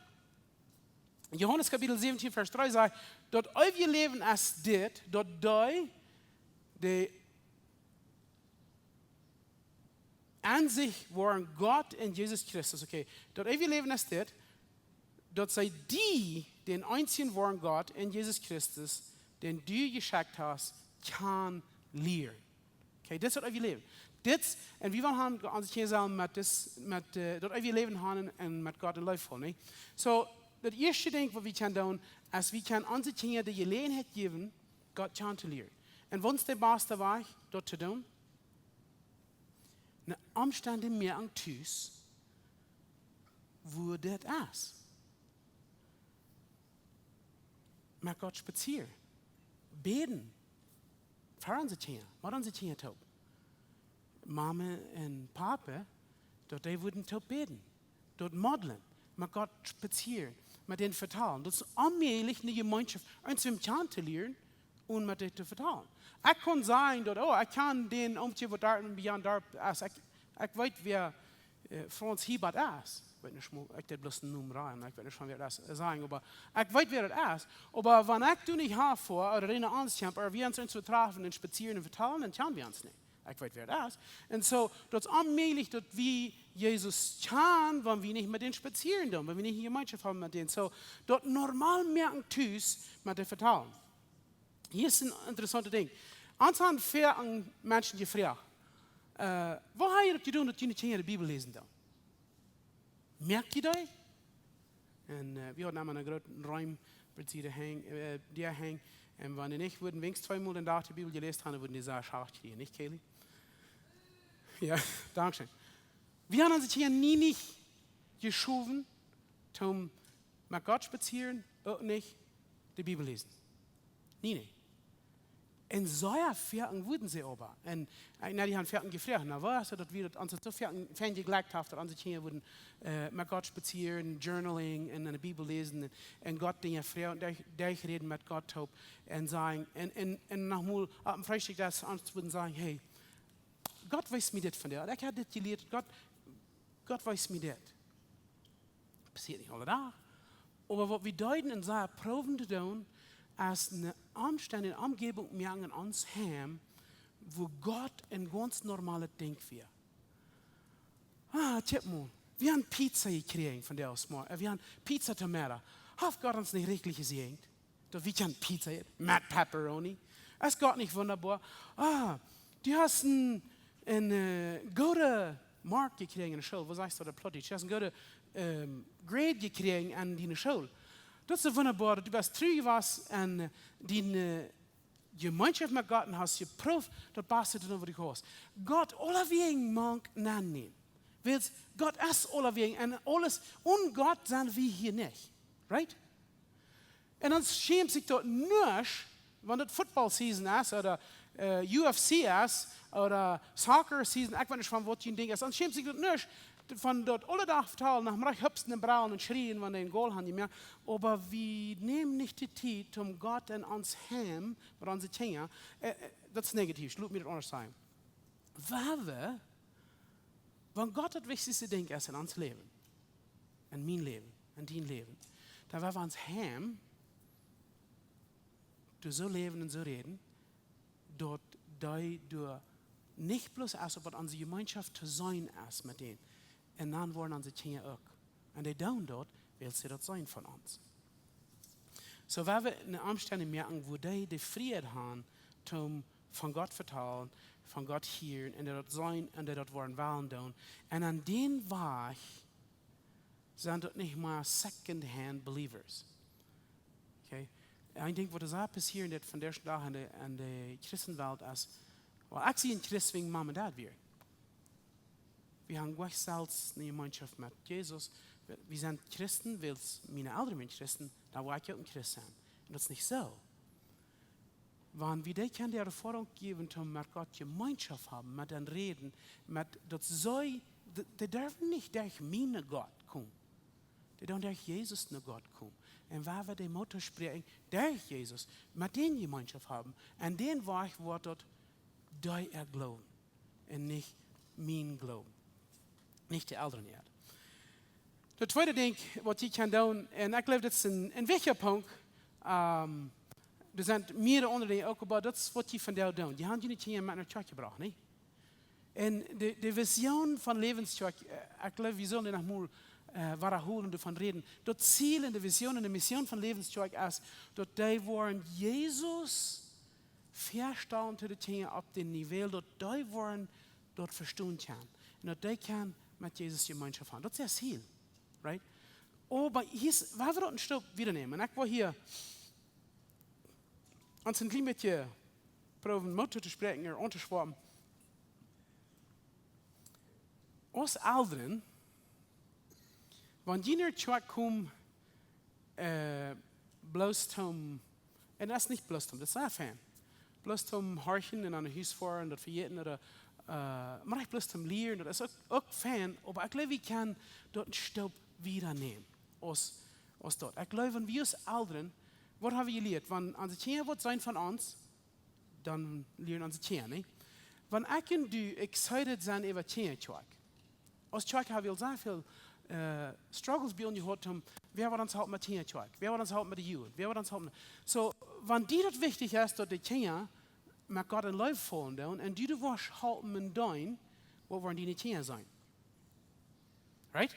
Johanes Kapitel säwentieen, Varsch dree sajcht, daut eewje Läwen es dit, daut dee, dee eent woaren, Gott un Jesus Christus. Okay, daut eewje Läwen es dit, daut see die, dän eensjen woaren Gott un Jesus Christus, dän du jeschekjt hast, kjanen lieren. Okay, dit es daut eewje Läwen. Dit, un wie wellen haben, onse Kjinja sellen met dit, met, äh, daut eewje Läwen haben un met Gott en Leew faulen, nä? So, daut ieeschte Dinkj, waut wie kjennen doonen, es, wie kjennen onse Kjinja de Jeläajenheit jäwen, Gott kjanen to lieren. Un waut es de baste Wajch, daut to doonen? Eene Omstend moaken tus, woo dit es. Met Gott spazieren. Bäden. Fa onse Kjinja. Met onse Kjinja toop. Mama un Papa, daut dee wudden toop bäden. Daut modlen. Met Gott spazieren. Met dän vetalen. Daut es onmäajlich, eene Jemeenschoft, eent wäm kjanen to lieren un met dee to vetalen. Ekj kaun sajen daut, oh, ekj kjan dän Oomkje, waut doa bie ons doa es. Ekj, ekj weet, wäa, äh, Franz Hiebert es. Ekj weet nich mol, ekj deed bloos eenen Nomen raden, ekj weet nich von wäa daut es, äh, sajen, oba ekj weet, wäa daut es. Oba wan ekj doa nich han foa, ooda eena aunschamp, ooda wie ons eent vetrafen un spazieren un vetalen, dan kjanen wie ons nich. Ekj weet, wäa daut es. Un so, daut es onmäajlich, daut wie Jesus kjanen, wan wie nich met am spazieren doonen, wan wie nich eene Jemeenschoft haben met am. So, daut normal moaken tus met am vetalen. Hia es een interessauntet Dinkj. Ons han väl Menschen jefroacht, äh, waut hab jie jedonen, daut june Kjinja de Bibel läsen doonen? Moakt jie dee? Un, äh, wie hauden emma een grooten Rum bie de Däa hangen, äh, Däa hangen. Un wan dee nich wudden weens tweemol dän Dach de Bibel jeläst haben, wudden dee sea schlajcht kjrieen, nich, Kaylee? Jo, dankscheen. Wie haben onse Kjinja nie nich jeschowen, toom met Gott spazieren, uk nich de Bibel läsen. Nie, nä. Un sea foaken wudden see oba. Un, äh, na, dee han foaken jefroacht, na, woo es daut, daut wie daut ons soo foaken, foaken jejlekjt haft, daut onse Kjinja wudden, äh, met Gott spazieren, journaling un enne Bibel läsen un, un Gott Dinja froagen, derch, derchräden met Gott toop un sajen, un, un, un noch mol opp een Freestikj, daut see ons wudden sajen, hey, Gott wees mie dit vondoag. Ekj hab dit jelieet. Gott, Gott wees mie dit. Passieet nich aule Dach. Oba waut wie deeden un sea proowen to doonen, es eene Omstend, eene Omjäwunk moaken en ons Heim, wua Gott een gaunz normalet Dinkj wia. Ah, kjikj mol. Wie haben Pizza jekjräajen vondoag zemorjes. Äh, wie haben Pizza to Meddach. Haft Gott ons nich rikjlich jesäajent? Daut wie kjennen Pizza äten met Pepperoni. Es Gott nich wundaboa? Ah, du hast een, een äh, gooden Mark jekjräajen enne School. Woo sajchst du daut opp Plautdietsch? Du hast een gooden ähm, Grade jekjräajen aun diene School. Daut es wundaboa, daut du best tru jewast aun äh, diene äh, Jemeenschoft met Gott un hast jeprooft daut baste to doonen waut du kaust. Gott aulawäajen mank nenn nämen. Wiels Gott es aulawäajen un aules, onen Gott sent wie hia nich. Right? Un dan schämt sikj daut nuscht, wan daut football season es, ooda äh, U F C es, ooda soccer season, ekj weet nich von waut jun Dinkj es, dan schämt sikj daut nuscht, von daut aule Dach vetalen, no mie hupsen un braulen un schrieen, wan dee een Goal han jemoakt. Oba wie nämen nich de Tiet om Gott en ons Heim, met onse Kjinja, äh, äh, daut es negativ, lot mie daut aundasch sajen. Wua wie, wan Gott daut wichtichste Dinkj es en ons Läwen, en mien Läwen, en dien Läwen, dan woa wie ons Heim doa soo läwen un soo räden, daut dee doa nich bloos es opp waut onse Jemeenschoft to seenen es met dän. Un dan woaren onse Kjinja uk. Un dee doonen daut, wiels see daut seenen von ons. Soo, wan wie en Omstend moaken, wua dee de Frieheit han, om von Gott vetalen, von Gott hieren, un dee daut seenen, un dee daut woaren wellen doonen. Un aun dän Wajch sent daut nich mea second-hand believers. Okay? Een Dinkj waut sea passieren deit vondoag dän Dach en de, en de Christenwelt es, well, ekj sie een Christ wäajen Mom un Dad wieren. Wie haben jlikj selfst eene Jemeenschoft met Jesus. Wie, wie sent Christen, wiels miene Elren wieren Christen, dan woa ekj uk een Christ sennen. Un daut es nich soo. Wan wie dee kjennen de Erfoarunk jäwen, om met Gott Jemeenschoft haben, met am räden, met daut see, dee, dee derwen nich derch mie no Gott komen. Dee doonen derch Jesus no Gott komen. Un wan wie dee Moot toospräakjen, derch Jesus, met dän Jemeenschoft haben, un dän Wajch woat daut dee äa Gloowen. Un nich mien Gloowen. Nich de Elren äa. Daut tweede Dinkj, waut jie kjennen doonen, un ekj jleew, daut es een, een wichtja Punkt, ähm, doa sent mea aundre Dinja uk, oba daut es waut jie vondoag doonen. Jie haben june Kjinja met no Kjoakj jebrocht, nä? Un de, de Vision von Läwens Kjoakj, äh, ekj jleew, wie sellen noch mol äh, wadaholen, doavon räden. Daut Ziel un de Vision un de Mission von Läwens Kjoakj es, daut dee woaren Jesus väastalen to de Kjinja opp dän Niveau, daut dee woaren daut vestonen kjennen. Un daut dee kjennen met Jesus Jemeenschoft haben. Daut es daut Ziel, right? Oba hia es, wan wie daut een Stoot wieda nämen. Un ekj well hia ons een kjlien bät proowen Moot to spräakjen, ooda auntoschwoaren. Aus Elren, wan jie no Kjoakj komen, äh, bloos om, un daut es nich bloos om, daut es sea fein. Bloos om horchen un aun de Hus foaren, daut vejäten, ooda, äh, mau nich bloos om lieren, daut es uk, uk fein, oba ekj jleew, wie kjennen daut een Stoot wieda nämen, aus, aus daut. Ekj jleew, wan wie aus Elren, waut haben wie jelieet? Wan onse Kjinja waut seenen von ons, dan lieren onse Kjinja, nä? Wan ekj un du excited sent äwa Kjinja Kjoakj. Aus Kjoakj haben wie aul sea väl, äh, struggles bie ons jehaut, om, wäa woat ons halpen met Kjinja Kjoakj? Wäa woat ons halpen met de Jugend? Wäa woat ons halpen? Soo, wan die daut wichtich es, daut de Kjinja met Gott en Leew faulen doonen, un du, du woascht halpen un deenen, waut woaren diene Kjinja sennen? Right?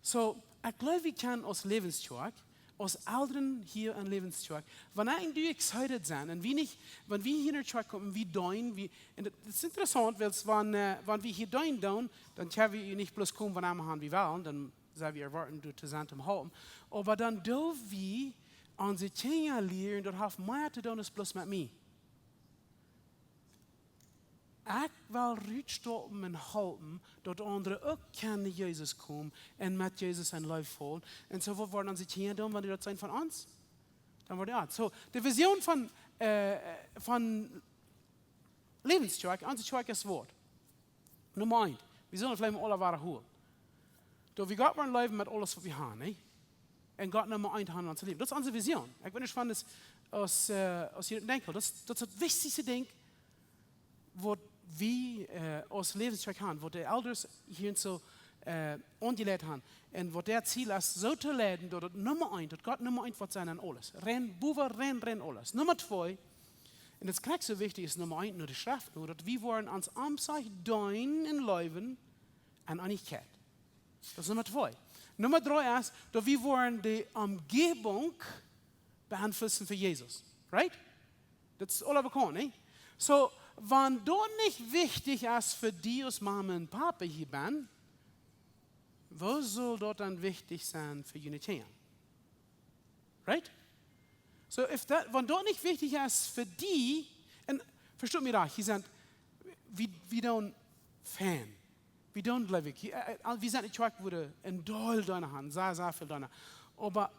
Soo, ekj jleew, wie kjennen aus Läwens Kjoakj, aus Elren hia en Läwens Kjoakj, wan ekj un du excited sent, un wie nich, wan wie hia no Kjoakj komen, wie deenen, wie, un daut, daut es interessaunt, wiels wan, äh, wan wie hia deenen doonen, dan kjenn wie nich bloos komen, wan wie haben wellen, dan sent wie erwoaten, doa to sennen, om halpen. Oba dan doo wie onse Kjinja lieren, daut haft mea to doonen aus bloos met mie. Ekj well rutstoppen un halpen, daut aundre uk kjennen no Jesus komen un met Jesus en Leew faulen. Un soo, waut woaren onse Kjinja doonen, wan dee daut seenen von ons? Dan woaren, jo, soo, de Vision von, äh, von Läwens Kjoakj, onse Kjoakj es waut? Numma eent, wie sellen veleicht mol aule wadaholen. Daut wie Gott woaren leewen met aules, waut wie haben, nä? Un Gott Numma eent haben en ons Läwen. Daut es onse Vision. Ekj weet nich, wan daut aus, äh, aus jie daut denkjen, daut es, daut es daut wichtichste Dinkj, waut wie, äh, aus Läwens Kjoakj haben, waut de Elders hia soo, äh, aunjeleit haben. Un waut daut Ziel es, soo to leiden, daut daut Numma eent, daut Gott Numma eent woat sennen en aules. Rein bowen, rein, rein aules. Numma twee, un daut es krakjt soo wichtich aus Numma eent no de Schreft, no, daut wie woaren ons Amtsjach deenen un leewen en Eenichkjeit. Daut es Numma twee. Numma dree es, daut wie woaren de Omjäwunk beeinflussen fa Jesus. Right? Daut es aula bekaunt, nich? So, wan daut nich wichtich es fa die aus Mama un Papa hia benne, woo saul daut dan wichtich sennen fa june Kjinja? Right? So, if that, wan daut nich wichtich es fa die, un vestoot mie rajcht, hia sent, wie, wie doonen fein. Wie doonen, jleew ekj, hia, äh, äh, wie sent ne Kjoakj, wua wie een Deel Deena haben, sea, sea väl Deena. Oba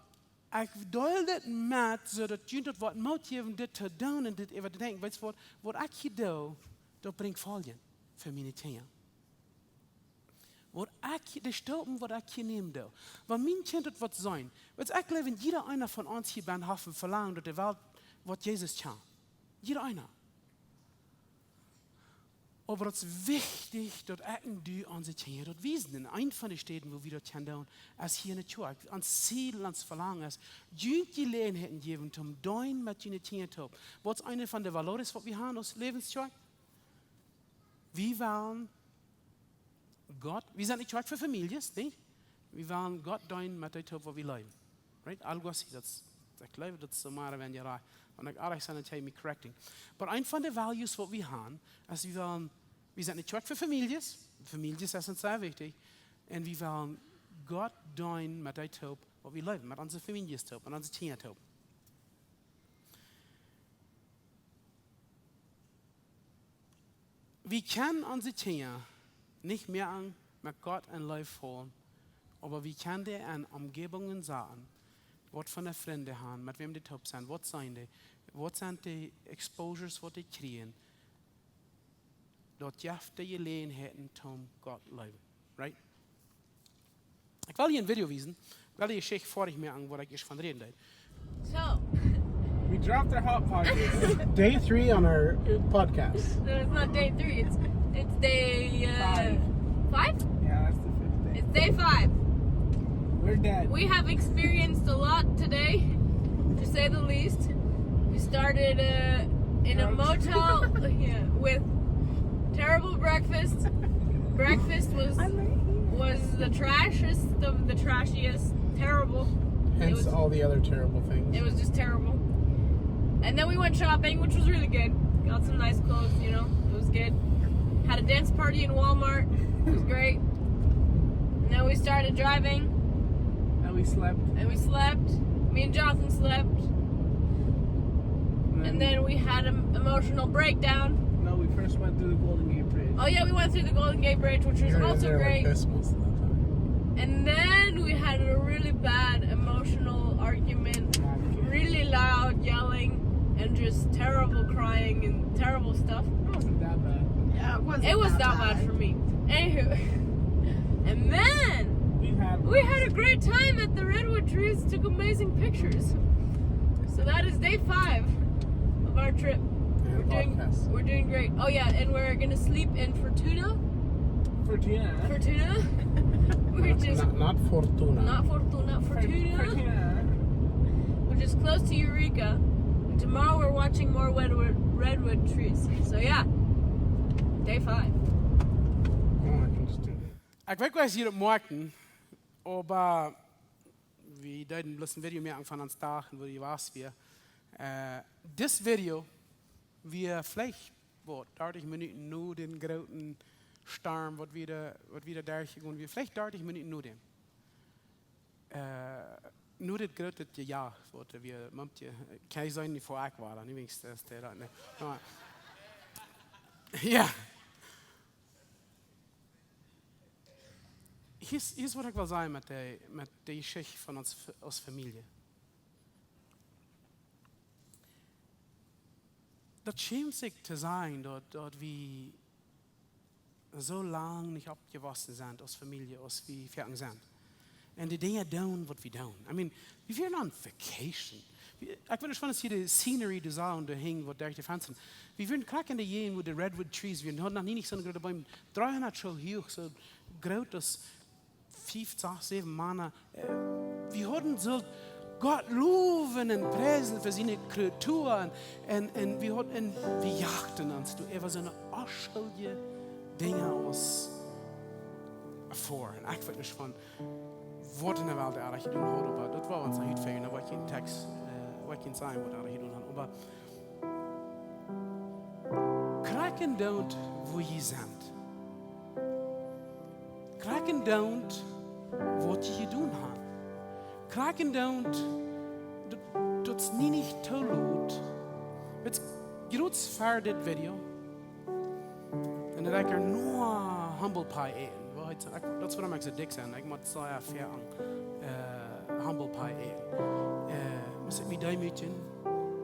ekj deel dit met, soo daut junt daut woat Moot jäwen, dit to doonen un dit äwa to denkjen. Weetst waut, waut ekj hia doo, daut brinjt Foljen fa miene Kjinja. Waut ekj, de Staupen, waut ekj hia nämen doo. Wan mien Kjint daut woat seenen. Weetst, ekj jleew, jieda eena von ons hia benne haft een Velangen, daut de Welt woat Jesus kjanen. Jieda eena. Oba daut es wichtich, daut ekj un du onse Kjinja daut wiesen. Un eent von de Städen, wua wie daut kjennen doonen, es hia enne Kjoakj. Ons Ziel, ons Velangen es, junt Jeläajenheiten jäwen, om deenen met june Kjinja toop. Waut es eent von de valores, waut wie haben aus Läwens Kjoakj? Wie wellen Gott, wie sent ne Kjoakj fa Famieljes, nich? Wie wellen Gott deenen met dee toop, waut wie leewen. Right? Algo así, daut es, ekj jleew, daut es soo mea ooda weinja rajcht. Wan ekj oajch sie, dan jie mie correcting. Oba eent von de values, waut wie haben, es wie wellen, wie sent ne Kjoakj fa Famieljes. Famieljes sent sea wichtich. Un wie wellen Gott deenen met dee toop, waut wie leewen, met onse Famieljes toop, met onse Kjinja toop. Wie kjennen onse Kjinja nich mea aun met Gott enn Leew foolen, oba wie kjennen dee enn Omjäwungen saten, waut fa Frind dee haben, met wäm dee toop sent, waut seenen dee, waut sent de exposures, waut dee kjrieen, daut jeft dee Jeläajenheiten, om Gott leewen. Right? Ekj well hia een Video wiesen. Ekj well dee Jeschicht foadich moaken, wua ekj ieescht von räden deed. So, We dropped our hot pockets. Day three on our podcast. No, it's not day three. It's, it's day, uh, five? Yeah, that's the fifth day. It's day five. We're dead. We have experienced a lot today, to say the least. We started, uh, in a motel, yeah, with terrible breakfast. Breakfast was, was the trashiest of the trashiest. Terrible. Hence all the other terrible things. It was just terrible. And then we went shopping, which was really good. Got some nice clothes, you know. It was good. Had a dance party in Walmart. It was great. And then we started driving. And we slept. And we slept. Me and Jonathan slept. And then we had an emotional breakdown. No, we first went through the Golden Gate Bridge. Oh yeah, we went through the Golden Gate Bridge, which was also great. And then we had a really bad emotional argument, really loud yelling, and just terrible crying and terrible stuff. It wasn't that bad. Yeah, it wasn't that bad for me. Anywho, and then we had a great time at the redwood trees, took amazing pictures. So that is day five of our trip. We're doing, we're doing great. Oh yeah, and we're gonna sleep in Fortuna. Fortuna. Fortuna. We're just not, not Fortuna. Not Fortuna. Fortuna. Fortuna. Which is close to Eureka. And tomorrow we're watching more redwood, redwood trees. So yeah, day five. Oh, I can just do that. Ekj weet, wie hia opp moaken, oba wie deeden bloos een Video moaken von ons Dach un woo dee wia. Äh, dit Video wia veleicht, waut, dartich Minuten no dän grooten Storm, waut wie doa, waut wie doa derchjegonen, wia veleicht dartich Minuten no däm. Äh, no dit groote Jejaach, waut wie, Mamtje, kaun ekj sajen, nich fa ekj wia, dan wenigstens, äh, daut, nä. Oba, jo. Hia es, hia es waut ekj well sajen met dee, met dee Jeschicht von ons F-, aus Famielje. Daut schämt sikj to sajen, daut, daut wie soo lang nich oppjewossen sent aus Famielje, aus wie foaken sent. Un de Dinja doonen, waut wie doonen. I mean, wie wieren on vacation. Wie, ekj weet nich, wan ekj hia de scenery, de Saul, de Hinj, waut derch de Fenstren. Wie wieren krakjt enne Jäajent, wua de redwood trees wieren, hauden noch nie nich soone groote Beem, dreehundat Schoo huach, soo groot aus fief, sas, säwen Mana. Äh, wie hauden sult Gott lowen un priesen fa siene Kreaturen. Un, un wie hauden, un wie jachten ons doa äwa soone onschuldje Dinja aus ver. Un ekj weet nich von waut enne Welt ekj jedonen haud, oba daut wia ons nich utfälen, daut wia kjeen Text, äh, wia kjeen Sign, waut ekj jedonen haud. Oba Krakjt endoont wua jie sent. Krakjt endoont waut jie jedonen haben. Krakjt endoont daut, daut es nie nich too lot. It's groot ver dit Video. Un dan ekj no humble pie äten. Well, it's, ekj, daut es wuarom ekj soo dikj sie. Ekj mott soo, jo, ver, eh, humble pie äten. Eh, must ekj mie deemootjen?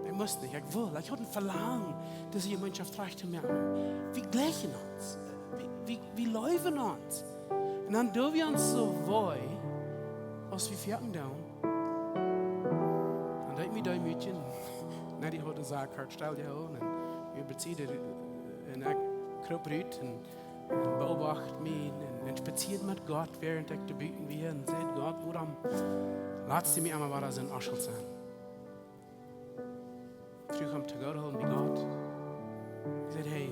Ekj must nich. Ekj well. Ekj haud een Velangen, dise Jemeenschoft rajcht to moaken. Wie jlikjen ons. Wie, wie, wie leewen ons. Un dan doo wie ons soo wee, aus wie foaken doonen. Dan deed ekj mie deemootjen. Nä, dee haud de Saak hart stell jehoolen. Un wie bezieden, un ekj kroop rut un, un beobacht mie un, un spazieed met Gott, wäarent ekj doa buten wia, un säd: "Gott, wuarom latst du mie emma wada soo een Oschel sennen?" Fruach am to Gott, hol mie Gott. Ekj säd: "Hey,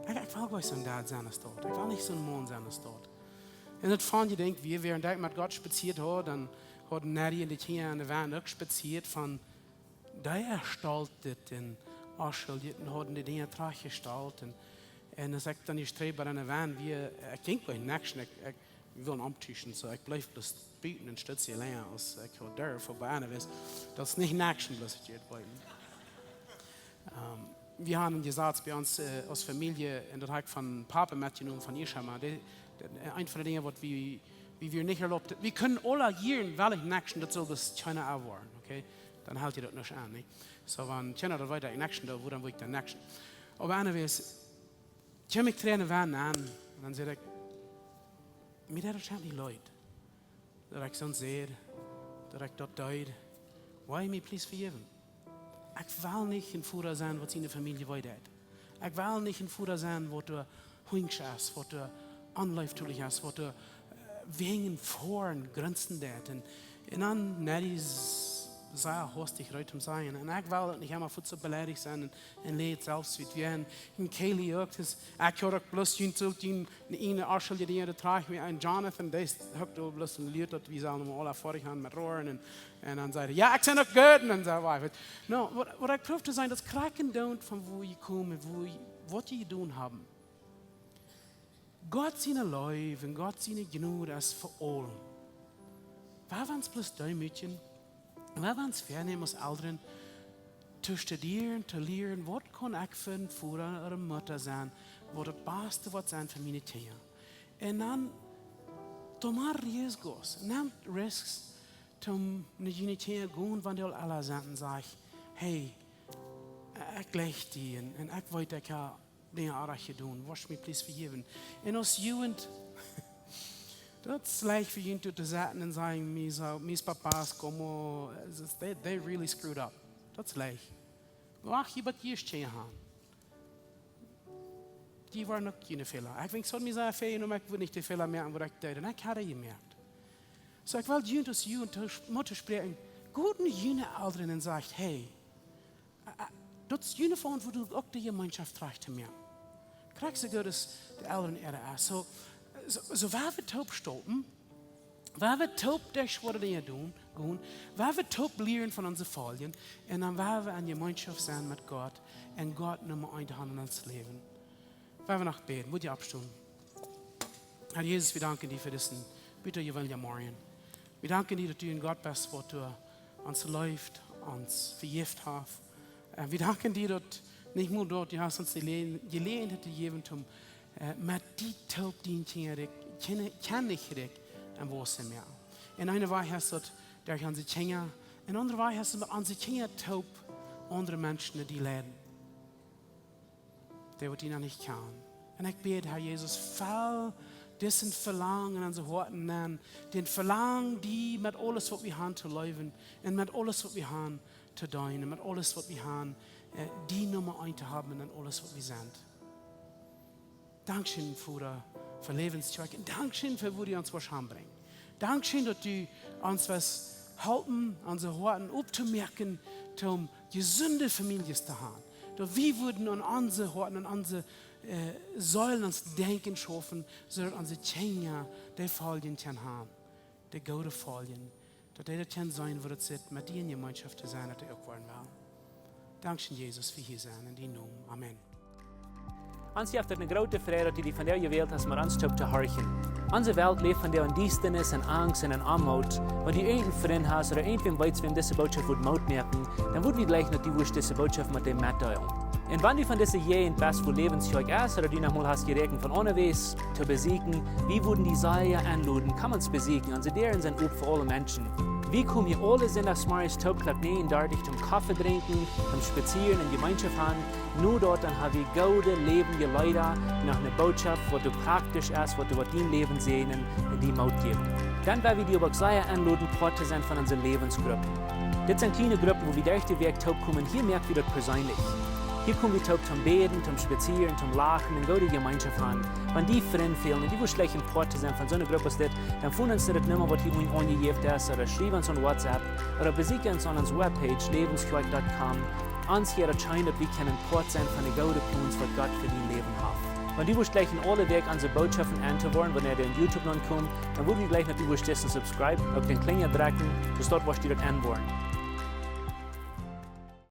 ekj, ekj well nich soo een Dad sennen aus daut. Ekj well nich soo een Maun sennen aus daut." Un daut funk ekj, wäarent ekj met Gott spazieed haud, dan hauden Nettie un de Kjinja aun de Wand uk spazieet von dee Stolt un Onschuldich un hauden de Dinja trajchtjestalt. Un, un aus ekj dan hia steit bie aun de Wand, wia, ekj jinkj nich action, ekj, ekj well am tuschen, soo ekj bleef bloos buten un stood hia lenja aus ekj haud derft, oba bie eent wia daut nich action, bloos daut jie daut weeten. Ehm, wie haben een Jesaz bie ons, eh, aus Famielje, un daut hab ekj von Papa metjenomen, von Ishama. Dee, dee, eent von de Dinja waut wie, wie, wie nich erlaubt, wie kjennen aule Joaren well ekj action, daut saul bloos kjeena aunwoaren, okay? Dan helt jie daut nich aun, nä? Soo, wan kjeena daut weet, daut ekj action doo, wuarom well ekj dan action? Oba anyways, kjeem ekj trigj aun de Wand aun, un dan säd ekj: "Mie deed daut schient nich leet daut ekj soont säd, daut ekj daut deed. Woa jie mie please vejäwen? Ekj well nich een Voda sennen, waut siene Famielje wee deit. Ekj well nich een Voda sennen, waut doa hunjsch es, waut doa onleeftolich es, waut doa, eh, wäajen Foaren grunzen deit." Un, un dan, Nettie s-, sea hastich reed om sajen. Un ekj well daut nich emma fuaz soo beleidicht sennen un, un leet selfst wieet wäajen. Un Kaylee uk, daut ekj haud uk bloos junt soo dien, eene Onschuldje, dee doa trajcht, wia een Jonathan, dee huckt doa bloos un lieet daut wie sellen aula foadich gonen met roaren. Un, un dan säd hee: "Jo, ekj sie uk goot." Un dan säd hee: "Wait, wait." No, waut, waut ekj proow to sajen, daut es krakjt endoont von wua jie komen, wua jie, waut jie jedonen haben. Gott siene Leew un Gott siene Jnod es fa aulen. Woa wie ons bloos deemootjen, woa wie ons väanämen aus Elren, to studieren, to lieren, waut kaun ekj fa een Voda ooda Mutta sennen, waut daut baste woat sennen fa miene Kjinja. Un dan, toma riesgos, nemt risks, toom no june Kjinja gonen, wan dee aul ella sent, un sajcht: "Hey, ekj jleich die un, un ekj weet, ekj hab Dinja oajch jedonen, woascht mie please vejäwen?" Un aus Jugent, daut es leicht fa junt to setten un sajen: "Mis, mis papás como, they, they really screwed up." Daut es leicht. Oba jie, waut jie Kjinja haben, dee woaren uk june Fäla. Ekj denkj, ekj haud mie sea väl jenomen, ekj wull nich de Fäla moaken, waut ekj deed. Un ekj haud dee jemoakt. Soo, ekj well junt aus Jugent to, Mutta spräakjen. Got no june Elren un sajcht: "Hey, eh, eh, daut es june Veauntwuatunk, uk de Jemeenschoft rajcht to moaken." Krakjt soo goot aus de Elren äare es. Soo, soo, soo woa wie toop stoppen, woa wie toop derch schwoare Dinja doonen, gonen, woa wie toop lieren von onse Fäla, un dan woa wie en Jemeenschoft sennen met Gott un Gott Numma eent haben en ons Läwen. Woa wie noch bäden, wudd jie oppstonen? Herr Jesus, wie danken die fa disen butjeweldichten Morjen. Wie danken die, daut du een Gott best, waut du ons leeft, ons vejäft hast. Un wie danken die, daut nich mau daut, du hast ons de Le-, Jeläajenheit jejäft om, eh, met die toop dien Kjennichrikj, Kjenn-, Kjennichrikj aun Waussen to moaken. Un eene Wajch es daut derch onse Kjinja, un aundre Wajch es daut met onse Kjinja toop aundre Menschen, dee die leiden, dee waut die noch nich kjanen. Un ekj bäd, Herr Jesus, fell disen Velangen en onse Hoaten aun, dän Velangen, die met aules, waut wie haben, to leewen un met aules, waut wie haben, to deenen, met aules, waut wie haben, eh, die Numma eent to haben en aules, waut wie sent. Dankscheen, Voda, fa Läwens Kjoakj. Un dankscheen fa wua du ons woascht hanbrinjen. Dankscheen, daut du ons woascht halpen, onse Hoaten optomoaken, om jesunde Famieljes to haben. Daut wie wudden aun onse Hoaten, aun onse, eh, Seelen, ons Denkjen schaufen, soo daut onse Kjinja dee Fäla kjennen haben, dee goode Fäla, daut dee daut kjennen seenen, woo daut sitt, met die en Jemeenschoft to sennen, daut dee uk woaren wellen. Dankscheen, Jesus, fa hia sennen, en dien Nomen. Amen. Ons jeft et eene groote Freid, daut du die vondoag jewält hast, met ons toop to horchen. Onse Welt läft vondoag en Diestanis, en Angst un en Oamoot. Wan du irjent een Frint hast ooda irjentwäm weetst, wäm dise Bootschoft wudd Moot moaken, dan wudd wie jleichen, daut du wurscht dise Bootschoft met däm metdeelen. Un wan du von dise Jäajent best, wua Läwens Kjoakj es, ooda du noch mol hast jeräakjent von onjewäa to besieekjen, wie wudden die sea enloden, komm ons besieekjen. Onse Däaren sent op fa aule Menschen. Wie komen hia aule Sindachsmorjes toop Klock näajen dartich toom Koffe drinkjen, toom spazieren un Jemeenschoft haben. No daut dan ha wie goode läwendje Leeda, noch eene Bootschoft, waut doa praktisch es, waut doa woat dien Läwen säajnen un die Moot jäwen. Dan wudd wie die oba uk sea enloden, Poat to sennen von onse Läwensgruppen. Dit sent kjliene Gruppen, wua wie derch de Wäakj toop komen. Hia moak wie daut perseenlich. Hia kom wie toop toom bäden, toom spazieren, toom lachen un goode Jemeenschoft haben. Wan die Frind fälen un du wurscht jleichen Poat to sennen von soone Grupp aus dit, dan foon ons no de Numma, waut hia unjen aunjejäft es, ooda schriew ons aun WhatsApp, ooda besieekj ons aun onse Webpage, läwens kjoakj dot com. Ons wudd daut scheen, daut wie kjennen Poat sennen von de goode Plons, waut Gott fa dien Läwen haft. Wan du wurscht jleichen aule Wäakj onse Bootschoften en to woaren, wan dee en YouTube nopp komen, dan wudd wie jleichen, daut du wurscht disen subscribe, uk dän Klinja drekjen, soo daut du wurscht daut en woaren.